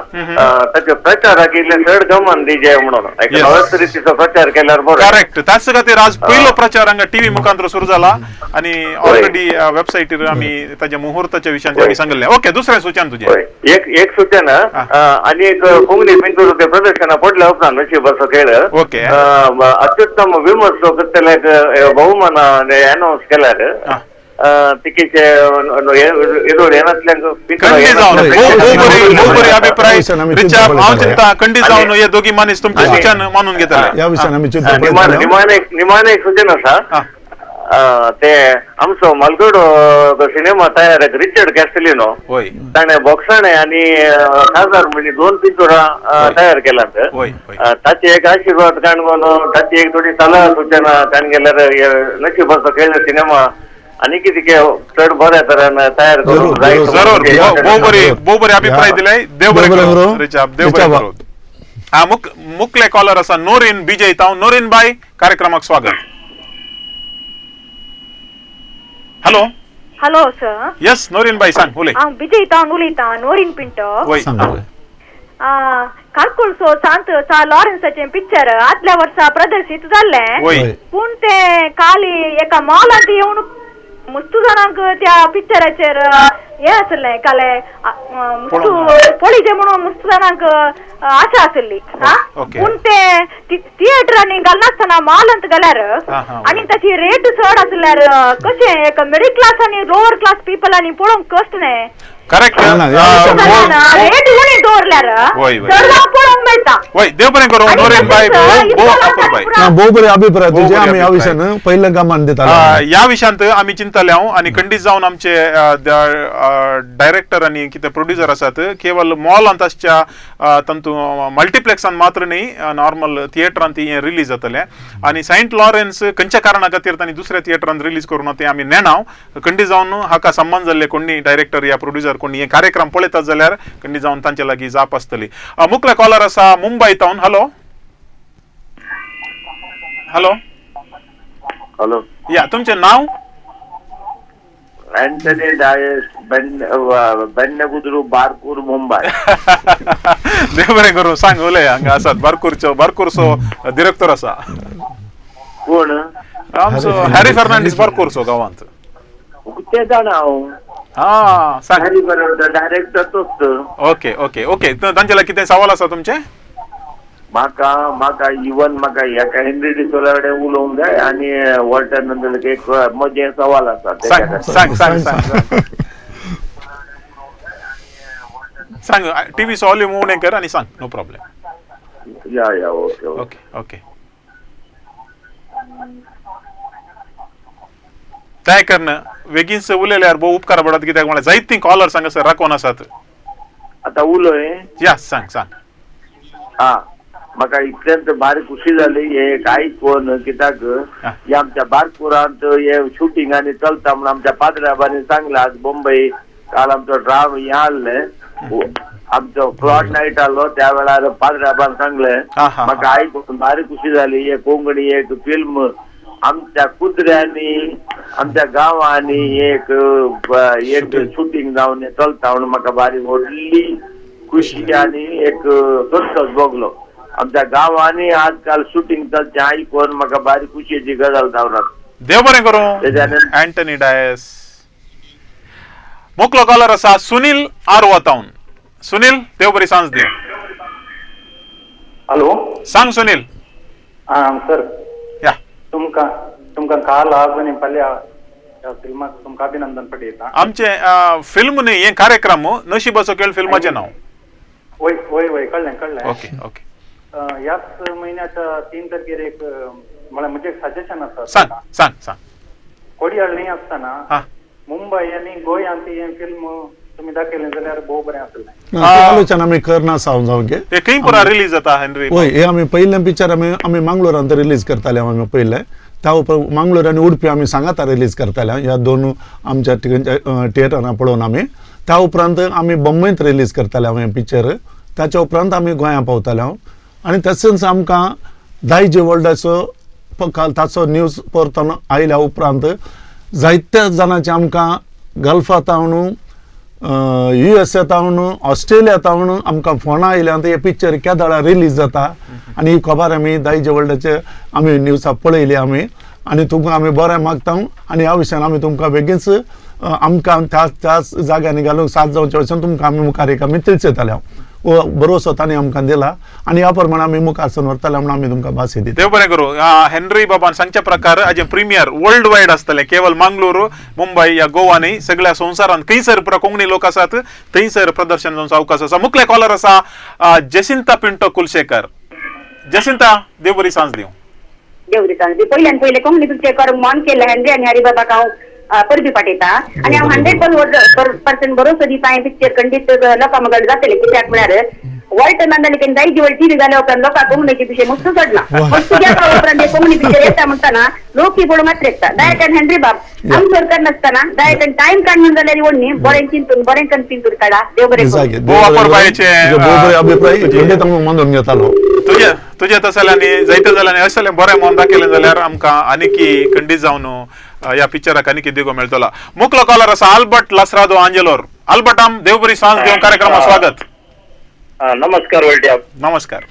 ताच्या प्रचाराक इल्लें चड गमन दिजे म्हणून एक नवेच रितीचो प्रचार केल्यार बरो. करेक्ट, त्याच खातीर आज पयलो प्रचार हांगा टीव्ही मुखांतर सुरू जाला आनी ऑलरेडी वेबसायटीर आमी ताच्या मुहूर्ताच्या विशयान आमी सांगिल्लें. ओके, दुसरें सूचन तुजें. एक एक सूचन आनी एक कोंकणी पिंतूर ते प्रदर्शना पडल्या उपरांत नशिबाचो खेळ. ओके, अत्युत्तम विमर्शो करतल्याक बहुमान अनावन्स केल्यार तिकीचे अभिप्राय हांव चिंता खंडीत जावन हे दोगी मनीस तुमचे सूचन मानून घेतले. ह्या विशयान आमी निमाणें एक सूचन आसा ते आमचो मालगडो सिनेमा तयार रिचर्ड कॅस्टलिनो ताणें बॉक्साणे आनी खासदार म्हणजे 2 पिक्चरां तयार केलात. ताचे एक आशिर्वाद काणकोण ताची एक थोडी सलाह सूचना काण गेल्यार नशिबाचो खेळ सिनेमा आनी कितें चड बऱ्या तरान तयार करूंक जाय. जरूर, भोव बरे अभिप्राय दिले. देव बरें करूं रिचाब, देव बरें करूं. हा, मुखले कॉलर आसा नोरीन बिजय तावन. नोरीन बाय, कार्यक्रमाक स्वागत. Hello hello sir. Yes Noreen बाय, सांग. उलय. हांव बिजय तावन उलयतां, नोरीन पिंटो. वय. कालकुलसो सांत सा लॉरेन्साचें पिक्चर आदल्या वर्सा प्रदर्शीत जाल्लें, पूण तें काली एका मॉलांत येवन मस्तू जाणांक त्या पिक्चराचेर हें आसलें काले मुस्तू पळयचें म्हणून मस्तू जाणांक आशा आसली. पूण ते थिएटरांनी घालनासतना मॉलांत घाल्यार आनी ताची रेट चड आसल्यार कशें एक मिडल क्लास आनी लोअर क्लास पिपलांनी पळोवंक कश्ट न्ही. करेक्ट. रेट उणी दवरल्यार चड जावं पळोवंक मेळटा. वय, देव बरें करूं नोरेन बाय, भोव भोव बरे अभिप्राय तुजे. आमी ह्या विशयान पयले कामान दिताले. ह्या विशयांत आमी चिंतले हांव आनी खंडीत जावन आमचे डायरेक्टर आनी कितें प्रोड्युसर आसात केवल मॉलांत आसच्या तातूंत मल्टिप्लेक्सान मात्र न्ही, नॉर्मल थिएटरांत हें रिलीज जातलें. आनी सेंट लॉरेन्स खंयच्या कारणा खातीर तांणी दुसऱ्या थिएटरांत रिलीज करूं ना तें आमी नेणाव. खंडीत जावन हाका संबंद जाल्ले कोणी डायरेक्टर या प्रोड्युसर कोणी हे कार्यक्रम पळयतात जाल्यार खंडीत जावन तांचे लागीं जाप आसतली. मुखले कॉलर आसा मुंबय तावन. हॅलो हॅलो हॅलो, या, तुमचें नांव? अँथनी डायस, बेन्नकुद्रू, बारकूर, मुंबय. देव बरें करूं. सांग, उलय. हांगा आसात बारकूरचो, बारकूरचो डिरेक्टर आसा. कोण? आमचो हॅरी फर्नांडीस, बारकूरचो गांवांत. ते जाणा हांव. हा, सांग. हॅरी फर्नांडीस डायरेक्टर तोच. Okay okay okay. तांचे लागीं कितें सवाल आसा तुमचें? म्हाका म्हाका इवन म्हाका हेका हेनरी डिसोला कडेन उलोवंक जाय आनी वॉल्टर नंदल एक म्हजें सवाल आसा. सांग सांग सांग सांग सांग. टीव्ही वॉल्यूम उणें कर आनी सांग. No problem. Yeah yeah, okay okay okay. तय करन बेगीनच उलयल्यार भोव उपकार पडत, कित्याक म्हळ्यार जायतीं कॉलर्स हांगासर राखून आसात. आतां उलय. या, सांग सांग. हा, म्हाका इतल्यांत भारी खुशी जाली हे एक आयकून, कित्याक हे आमच्या बारकुरांत हे शुटींग आनी चलता म्हूण आमच्या पाद्राबांनी सांगलें. आज मुंबय काल आमचो ड्राम हें आहलें, आमचो फ्लॉड नायट आहलो, त्या वेळार पाद्राबान सांगलें. म्हाका आयकून भारी खुशी जाली. हे कोंकणी एक फिल्म आमच्या कुत्र्यांनी आमच्या गांवांनी एक एक शुटींग जावन चलता म्हणून म्हाका भारी व्हडली खुशी आनी एक संतोश भोगलो. आमच्या गांवांनी आजकाल शुटींग चलचें आयकून म्हाका भारी खुशयेची गजाल जावन. देव बरें करूं अँटनी डायस. मोकलो कॉलर आसा सुनील आरवा तावन. सुनील, देव बरी सांज दी. हॅलो, सांग सुनील. आं सर, या. तुमकां तुमकां काल आज आनी फाल्यां ह्या फिल्माक तुमकां अभिनंदन पठयता. आमचे फिल्म न्ही, हे कार्यक्रम नशिबाचो खेळ फिल्माचें नांव. वय वय वय, कळ्ळें कळ्ळें. Okay okay. ह्याच म्हयन्याच्या 3 तारखेर एक म्हळ्यार म्हजें एक सजेशन आसा. सांग सांग सांग. कोडियाळ न्ही आसतना मुंबय आनी गोंयांत हें फिल्म तुमी दाखयलें जाल्यार भोव बरें आसलें. आलोचना आमी करना सावन जावंक ते खंय पुरा रिलीज जाता हेनरी? वय, हे आमी पयलें पिक्चर आमी आमी मांगलोरांत रिलीज करताले. आमी पयलें त्या उपरांत मांगलोर आनी उडपी आमी सांगाता रिलीज करताले. ह्या दोन आमच्या थिएटरां पळोवन आमी त्या उपरांत आमी बॉम्बेंत रिलीज करताले हांव हें पिक्चर. ताच्या उपरांत आमी गोंया पावताले हांव. आनी तशेंच आमकां दायजी वर्ल्डाचो ताचो न्यूज परतून आयल्या उपरांत जायत्या जाणांचे आमकां गल्फा तावन, यू एस ए तावन, ऑस्ट्रेलिया तावन आमकां फोनां आयल्या हे पिक्चर केदाळा रिलीज जाता आनी ही खबर आमी दायजी वर्ल्डाचे आमी न्यूजा पळयली आमी. आनी तुमकां आमी बरें मागता आनी ह्या विशयान आमी तुमकां बेगीनच आमकां त्या त्याच जाग्यांनी घालूंक साथ जावचे वचून तुमकां आमी मुखार एक आमी तिळचेताले. हांव भरोसो तांणी आमकां दिला आनी ह्या प्रमाणे आमी मुखार सरून व्हरतले म्हणून आमी तुमकां भास दिता. देव बरें करूं. हेनरी बाबान सांगच्या प्रकार हाजें प्रिमियर वर्ल्ड वायड आसतलें, केवल मांगलोर, मुंबय या गोवा न्ही, सगळ्या संवसारांत खंयसर पुरा कोंकणी लोक आसात थंयसर प्रदर्शन जावचो अवकाश आसा. मुखले कॉलर आसा जेसिंता पिंटो कुलशेकर. जेसिंता, देव बरी सांज दिवं. देव बरी सांज दी. पयल्यान पयलें कोंकणी पिक्चर करूंक मन केल्लें हेनरी आनी हरी बाबाक हांव परबी पाठयता आनी हांव 100% भरोसो दिता हें पिक्चर खंडीत लोकां मुखार जातलें. कित्याक म्हळ्यार वॉल्टर नंदन दायजी वर्ल्ड टीव्ही जाल्या उपरांत लोकांक कोंकणीचे विशय मस्त चडला. मस्त गेल्या उपरांत हे कोंकणी पिक्चर येता म्हणटाना लोक ही पळोवंक अट्रॅक्ट. डायरेक्ट हेनरी बाब आमी सरकार नासतना डायरेक्ट टायम काडून जाल्यार व्हडली बरें चिंतून बरें करून चिंतून काडा. देव बरें करूं. भोव अभिप्राय खंडीत आमी मानून घेतालो. तुजे तुजे तशें जाल्यार जायते जाल्यार अशें जाल्यार बरें मन दाखयलें जाल्यार आमकां आनीकी खंडीत जावन ह्या पिक्चराक आनीक दिगो मेळटलो. मुखलो कॉलर आसा आल्बर्ट लासरादो आंजेलोर. आल्बर्ट, आम देवबरी सांज देव कार्यक्रमात स्वागत. नमस्कार वल्ट्या. नमस्कार.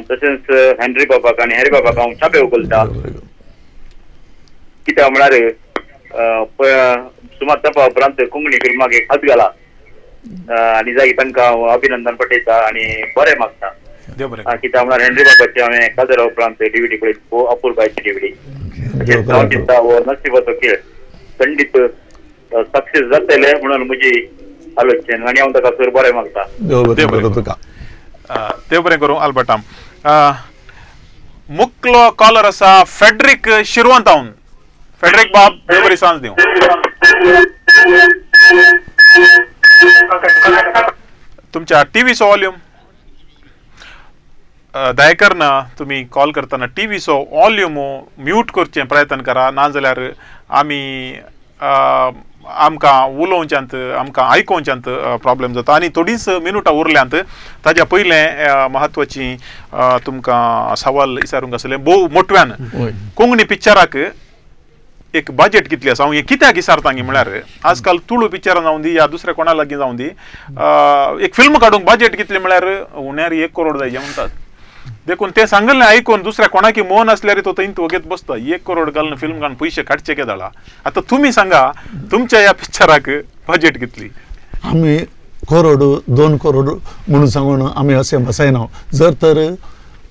तशेंच हेनरी बाबाक आनी हॅरी बाबाक हांव छापे उखलता. कित्याक म्हळ्यार सुमार तेंपा उपरांत कोंकणी फिल्माक एक हात घाला आनी जागी तांकां हांव अभिनंदन पठयता आनी बरें मागता. कित्याक म्हळ्यार हेनरी बाबाची हांवें काजरा उपरांत डीव्हीडी पळयली, अपूर्बायची डीव्हीडी. तशेंच हांव चिंता हो नशिबाचो खेळ खंडीत सक्सेस जातले म्हणून म्हजी आलोचनेन आनी हांव ताका सर बरें मागता. देव बरें करूं तुका. देव बरें करूं अल्बर्टाम. मुकलो कॉलर आसा फेड्रिक शिरवंतावन. फेड्रिक बाब देव बरी सांज दिवं. तुमच्या टीव्हीचो वॉल्यूम दयाकर ना तुमी कॉल करतना टीव्हीचो वॉल्यूम म्यूट करचें प्रयत्न करा, ना जाल्यार आमी आमकां उलोवच्यांत आमकां आयकोवच्यांत प्रॉब्लेम जाता. आनी थोडींच मिनुटां उरल्यांत ताज्या पयलें म्हत्वाची तुमकां सवाल विचारूंक आसलें भोव मोटव्यान. कोंकणी पिक्चराक एक बजेट कितली आसा? हांव हें कित्याक विचारता म्हळ्यार आजकाल तुळू पिक्चरां जावं दी या दुसऱ्या कोणा लागीं जावं दी, एक फिल्म काडूंक बजेट कितली म्हळ्यार उण्यार 1 करोड जाय म्हणटात. देखून तें सांगलें आयकून दुसऱ्या कोणाकी मन आसल्यार तो थंय वगेत बसता. 1 करोड घालून फिल्म काडून पयशे काडचे केदाळा. आतां तुमी सांगा तुमच्या ह्या पिक्चराक बजेट कितली? आमी करोड 2 करोड म्हणून सांगून आमी अशें बसायना. जर तर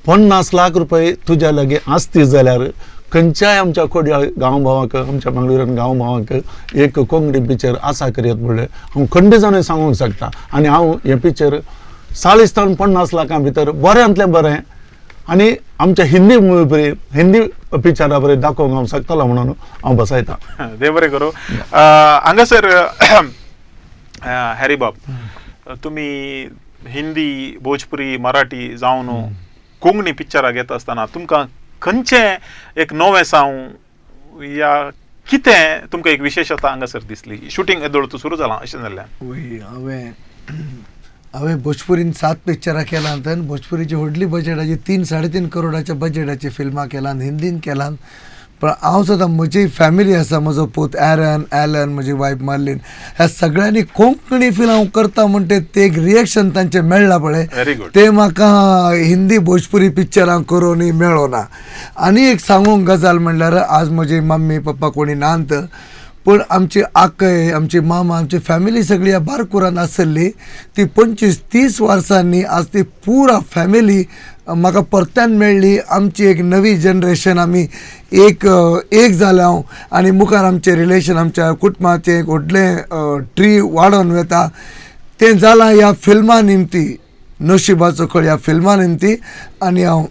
50 लाख रुपये तुज्या लागीं आसती जाल्यार खंयच्याय आमच्या कोडयाळ गांव भावाक आमच्या मंगळुरान गांव भावाक एक कोंकणी पिक्चर आसा करयत म्हणलें हांव खंडे जावन सांगूंक शकता. आनी हांव हें पिक्चर 40 ते 50 लाखां भितर बऱ्यांतलें बरें आनी आमच्या हिंदी मुवी बरी हिंदी पिक्चरा बरें दाखोवंक हांव शकतलो म्हणून हांव बसयता. देव बरें करूं. हांगासर हॅरी बाब, तुमी हिंदी भोजपुरी मराठी जावन कोंकणी पिक्चरां घेता आसतना तुमकां खंयचें एक नवें साव या कितें तुमकां एक विशेशता हांगासर दिसली? शुटींग येदोळ सुरू जालां अशें जाल्ल्यान. वय, हांवें भोजपुरीन 7 पिक्चरां केलां. भोजपुरीची व्हडली बजेटाची 3 साडे 3 करोडाच्या बजेटाची फिल्मां केलां, हिंदीन केलां. पण हांव सुद्दां म्हजी फॅमिली आसा, म्हजो पूत एरन एलन, म्हजी वायफ मार्लीन, ह्या सगळ्यांनी कोंकणी फिल्म हांव करता म्हणटे ते एक रिएक्शन तांचें मेळ्ळां पळय, तें म्हाका हिंदी भोजपुरी पिक्चरां करूनय मेळोना. आनी एक सांगूंक गजाल म्हणल्यार आज म्हजी मम्मी पप्पा कोणी नात, पूण आमची आकय, आमची मामा, आमची फॅमिली सगळी ह्या बारकुरान आसली. ती 25-30 वर्सांनी आज ती पुरा फॅमिली म्हाका परत्यान मेळ्ळी. आमची एक नवी जनरेशन आमी एक एक जाल्या हांव आनी मुखार आमचें रिलेशन आमच्या कुटुंबाचें एक व्हडलें ट्री वाडोवन वता. तें जालां ह्या फिल्मा निमती, नशिबाचो खेळ ह्या फिल्मा निमती. आनी हांव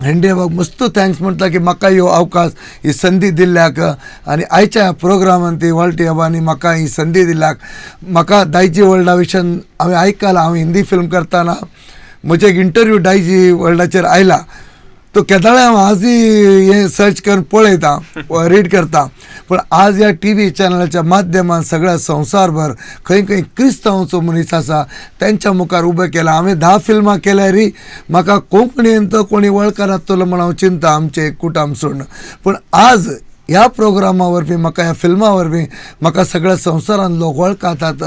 हेंड्रे बाब मस्त thanks म्हणटा की म्हाका ह्यो अवकाश ही संदी दिल्ल्याक आनी आयच्या ह्या प्रोग्रामान ती वाळटी बाबांनी म्हाका ही संदी दिल्ल्याक. म्हाका दायजी वर्ल्डा विशयान हांवें आयकलां. हांव हिंदी फिल्म करतना म्हजें एक इंटरव्यू दायजी वर्ल्डाचेर आयला, तो केदाळाय हांव आजूय हें सर्च करून पळयता, रीड करता. पूण आज ह्या टी व्ही चॅनलाच्या माध्यमान सगळ्या संवसारभर खंय खंय क्रिस्तांवचो मनीस आसा तेंच्या मुखार उबें केलां. हांवें 10 फिल्मां केल्यारय म्हाका कोंकणींत कोणी वळखनातलो म्हण हांव चिंता आमचें कुटुंब सोडून. पूण आज ह्या प्रोग्रामा वरवीं म्हाका ह्या फिल्मा वरवीं म्हाका सगळ्या संवसारान लोक वळखतात.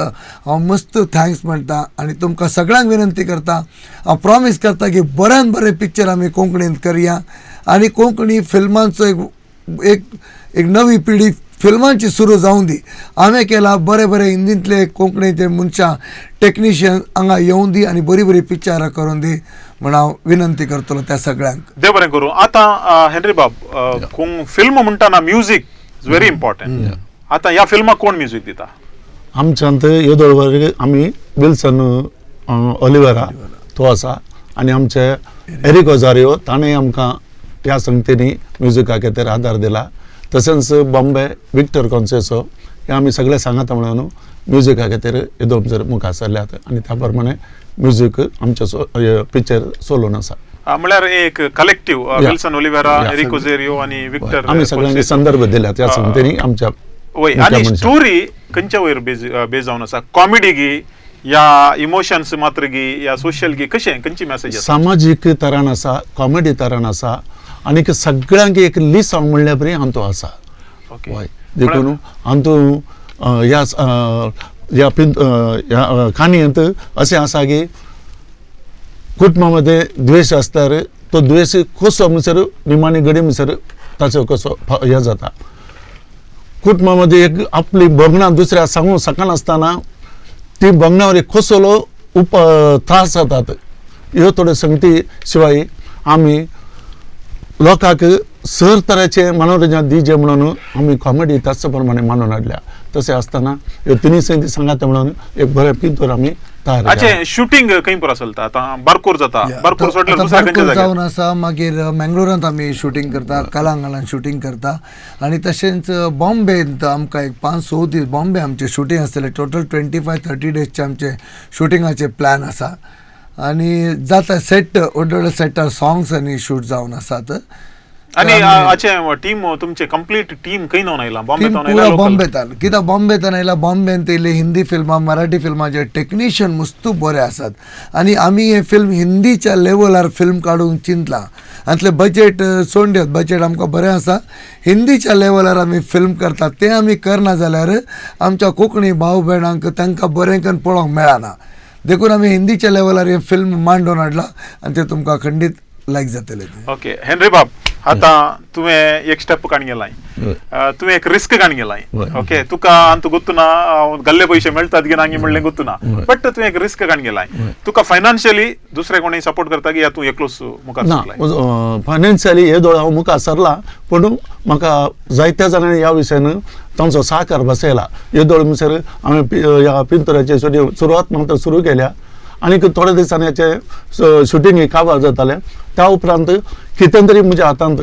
हांव मस्त thanks म्हणटा आनी तुमकां सगळ्यांक विनंती करता. हांव प्रॉमीस करता की बऱ्यान बरें पिक्चर आमी कोंकणींत करया आनी कोंकणी फिल्मांचो एक एक एक नवी पिढी फिल्मांची सुरू जावं दी. हांवें केला बरें बरें हिंदींतले कोंकणीचे मनशां टॅक्निशियन हांगा येवं दी आनी बरीं बरीं पिक्चरां करून दी म्हण हांव विनंती करतलो त्या सगळ्यांक. देव बरें करूं. आतां हेनरी बाब, फिल्म म्हणटाना म्युजीक is very important. आतां ह्या फिल्माक कोण म्युजीक दिता? आमच्यांत येदोळ वर्ग आमी विल्सन ओलिवेरा तो आसा आनी आमचे एरिक ओजारियो ताणें आमकां ह्या संगतींनी म्युजिका खातीर आदार दिला. तशेंच बॉम्बे विक्टर कॉन्सेसो हे आमी सगळे सांगाता म्हणून म्युजिका खातीर येदोळ जर मुखार सरल्यात आनी त्या प्रमाणे म्युजीक आमच्या पिक्चर सोलोन आसा. म्हळ्यार एक collective Wilson Oliveira, Eric Ozario आनी विक्टर आमी सगळ्यांनी संदर्भ दिल्यात ह्या संगतींनी आमच्या. वय, आनी स्टोरी खंयच्या वयर बेज जावन आसा? कॉमेडी गी या इमोशन्स मात्र गी या सोशल गी, कशें खंयची मॅसेज आसा? सामाजीक तरान आसा, कॉमेडी तरान आसा आनी सगळ्यांक एक लिसांव म्हणल्यार बरी हांतू आसा. हय, देखून हातूं ह्या ह्या काणयेंत अशें आसा की कुटुंबा मदें द्वेश आसल्यार तो द्वेश कसो म्हणसर निमाणी घडी म्हणसर ताचो कसो हें जाता. कुटुंबा मदें एक आपली भगणां दुसऱ्या सांगूंक शकनासतना ती भगणां एक कसलो त्रास जातात. ह्यो थोड्यो संगती शिवाय आमी लोकांक सर तरेचें मनोरंजन दिवचें म्हणून आमी कॉमेडी त्याच प्रमाणे मानून हाडल्या. तशें आसतना ह्यो तिनूय संगती सांगात म्हणून एक बरें पिंतूर आमी तयार केलां. शुटींग खंय पुरो चलता आतां? बारकोर जाता, बारकोर सोडल्यार दुसऱ्या खंयच्या जाग्यार जावन आसा. मागीर मंगळुरांत आमी शुटींग करता, कलांगणान शुटींग करता आनी तशेंच बॉम्बेंत आमकां एक 5-6 दीस बॉम्बे आमचें शुटींग आसतलें. टोटल 25-30 डेजचे आमचे शुटिंगाचे प्लॅन आसा आनी जाता सेट व्हडले व्हडले सेटार सॉंग्स आनी शूट जावन आसात. आनी अशें टीम तुमचे कंप्लीट टीम खंय जावन आयला? पुरा बॉम्बेतान. कित्याक बॉम्बेतान आयला? बॉम्बेंत येयले हिंदी फिल्मां मराठी फिल्माचे टेक्निशियन मस्तू बरे आसात आनी आमी हें फिल्म हिंदीच्या लेवलार फिल्म काडूंक चिंतलां. आनी बजेट सोडून दियात, बजेट आमकां बरें आसा. हिंदीच्या लेवलार आमी फिल्म करतात, तें आमी करना जाल्यार आमच्या कोंकणी भाव भयणांक तांकां बरें करून पळोवंक मेळना. देखून आमी हिंदीच्या लेवलार हें फिल्म मांडून हाडलां आनी तें तुमकां खंडीत लायक जातलें. ओके हेनरी बाब, आतां तुवें एक स्टेप काण गेलाय, तुवें एक रिस्क काण गेलाय. ओके, तुका अंतू गोत्तू ना गल्ले पयशे मेळटात की ना म्हणलें गोत्तू ना, बट तुवें एक रिस्क काण गेलाय. तुका फायनान्शियली दुसरे कोणी सपोर्ट करता की या तूं एकलोच मुखार सरलाय? फायनान्शियली हे दोळ हांव मुखार सरला, पूण म्हाका जायत्या जाणांनी ह्या विशयान तांचो सहकार बसयला. हे दोळ म्हणसर हांवें ह्या पिंतुराची सुरवात मात्र सुरू केल्या आनी थोड्या दिसांनी हाचें शुटींग काबार जातालें. त्या उपरांत कितें तरी म्हज्या हातांत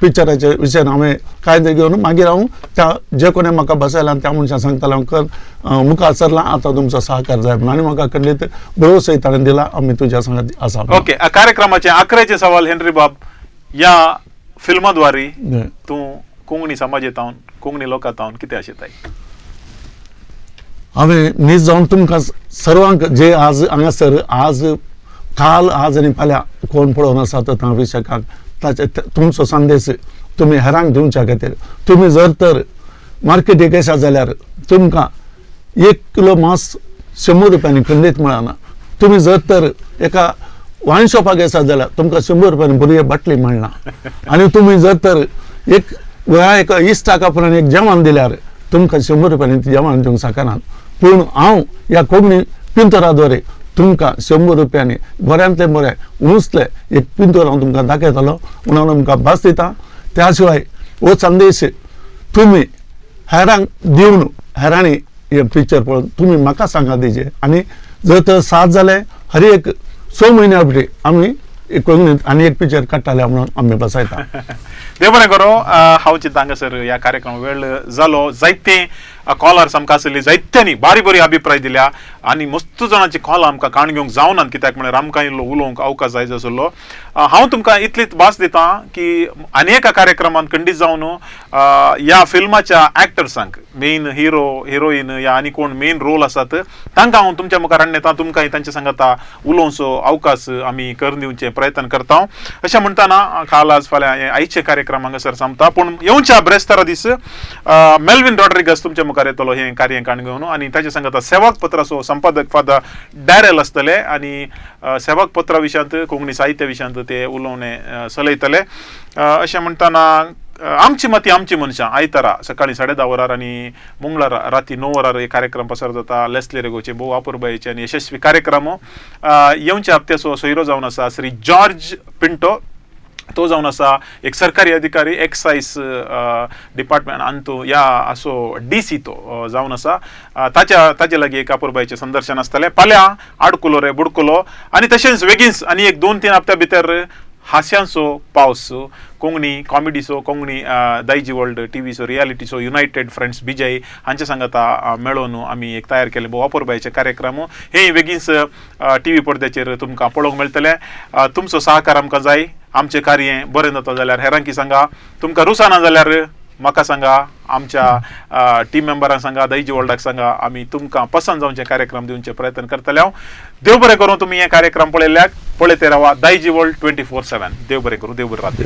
पिक्चराचे विशयान हांवें कांय तरी घेवन मागीर हांव त्या जे कोणें म्हाका बसयला त्या मनशां सांगतालें हांव कर मुखार सरलां, आतां तुमचो सहकार जाय म्हणून, आनी म्हाका खंडीत भरोसोय ताणें दिला. आमी तुज्या सांगात आसा. ओके, कार्यक्रमाचे आखरेचे सवाल हेनरी बाब, ह्या फिल्मा द्वारे तूं कोंकणी समाजेंत कोंकणी लोकांत कितें आशेताय? हांवें नीज जावन तुमकां सर्वांक जे आज हांगासर आज काल आज आनी फाल्यां कोण पळोवन आसा तर त्या विशकाक ताचे तुमचो संदेश तुमी हेरांक दिवच्या खातीर, तुमी जर तर मार्केटीक येशात जाल्यार तुमकां 1 किलो मांस 100 रुपयांनी खंडीत मेळना. तुमी जर तर एका वायन शॉपाक येशात जाल्यार तुमकां 100 रुपयांनी बरी बाटली मेळना. आनी तुमी जर तर एक एका इश्टाक आपणान एक जेवण दिल्यार तुमकां 100 रुपयांनी जेवण दिवंक शकनात. पूण हांव ह्या कोंकणी पिंतोरा द्वारे तुमकां 100 रुपयांनी बऱ्यांतलें बरें उंचलें एक पिंतोर हांव तुमकां दाखयतलो म्हणून तुमकां भास दिता. त्या शिवाय हो संदेश तुमी हेरांक दिवन हेरांनी हें पिक्चर पळोवन तुमी म्हाका सांगा दिवचें. आनी जर तर साथ जालें हर एक 6 म्हयन्या भितर आमी एक कोंकणींत आनी एक पिक्चर काडटाले म्हणून आमी बसयता. देव बरें करूं. हांव चिंता हांगासर ह्या कार्यक्रम वेळ जालो. जायते कॉलर्स आमकां आसली, जायत्यांनी बारी बरी अभिप्राय दिल्या आनी मस्त जाणांची कॉल आमकां काण घेवंक जावनात, कित्याक म्हळ्यार आमकां इल्लो उलोवंक अवकाश जाय आसलो. हांव तुमकां इतलीच भास दिता की आनी एका कार्यक्रमांत खंडीत जावन ह्या फिल्माच्या एक्टर्सांक मेन हिरो हिरोईन या आनी कोण मेन रोल आसात तांकां हांव तुमच्या मुखार हाडून येता. तुमकां तांच्या सांगाता उलोवचो अवकाश आमी करून दिवचे प्रयत्न करता. अशें म्हणटना काल आज फाल्यां आयचे कार्यक्रम हांगासर सोंपता, पूण येवच्या ब्रेस्तारा दीस मेल्विन रॉड्रिगस तुमच्या मुखार येतलो हें कार्य काण घेवन आनी ताचे सांगाता सेवाक पत्राचो संपादक फादर डॅरेल आसतले आनी सेवाक पत्रा विशयांत कोंकणी साहित्य विशयांत ते उलोवणें चलयतले. अशें म्हणटना आमची मती आमची मनशां आयतारा सकाळीं 10:30 वरार आनी मंगळारा राती 9 वरार हे कार्यक्रम पसार जाता. लेस्ली रेगोचे भोव अपुरबायेचे आनी यशस्वी कार्यक्रम. येवच्या हप्त्याचो सोयरो जावन आसा श्री जॉर्ज पिंटो, तो जावन आसा एक सरकारी अधिकारी एक्सायज डिपार्टमेंट अंतू या असो डी सी तो जावन आसा. ताच्या ताजे लागीं एक अपुरबायेचें संदर्शन आसतलें. फाल्यां आडकुलो रे बुडकुलो आनी तशेंच वेगींच आनी एक 2-3 हप्त्या भितर हास्यांचो पावस कोंकणी कॉमेडीचो कोंकणी दायजी वर्ल्ड टीव्हीचो reality show united friends Bijay हांचे सांगाता मेळोवन आमी एक तयार केले भोव अपुरबायेचे कार्यक्रम. हे बेगीनच टीव्ही पडद्याचेर तुमकां पळोवंक मेळटले. तुमचो सहकार आमकां जाय. आमचें कार्य बरें जाता जाल्यार हेरांकी सांगा, तुमकां रुसाना जाल्यार म्हाका सांगा, आमच्या टीम मेंबरांक सांगा, दायजी वर्ल्डाक सांगा. आमी तुमकां पसंत जावचे कार्यक्रम दिवचे प्रयत्न करतले. हांव देव बरें करूं. तुमी हे कार्यक्रम पळयल्ल्याक पळयते रावा दायजी वर्ल्ड 24/7. देव बरें करूं. देव बरें रात.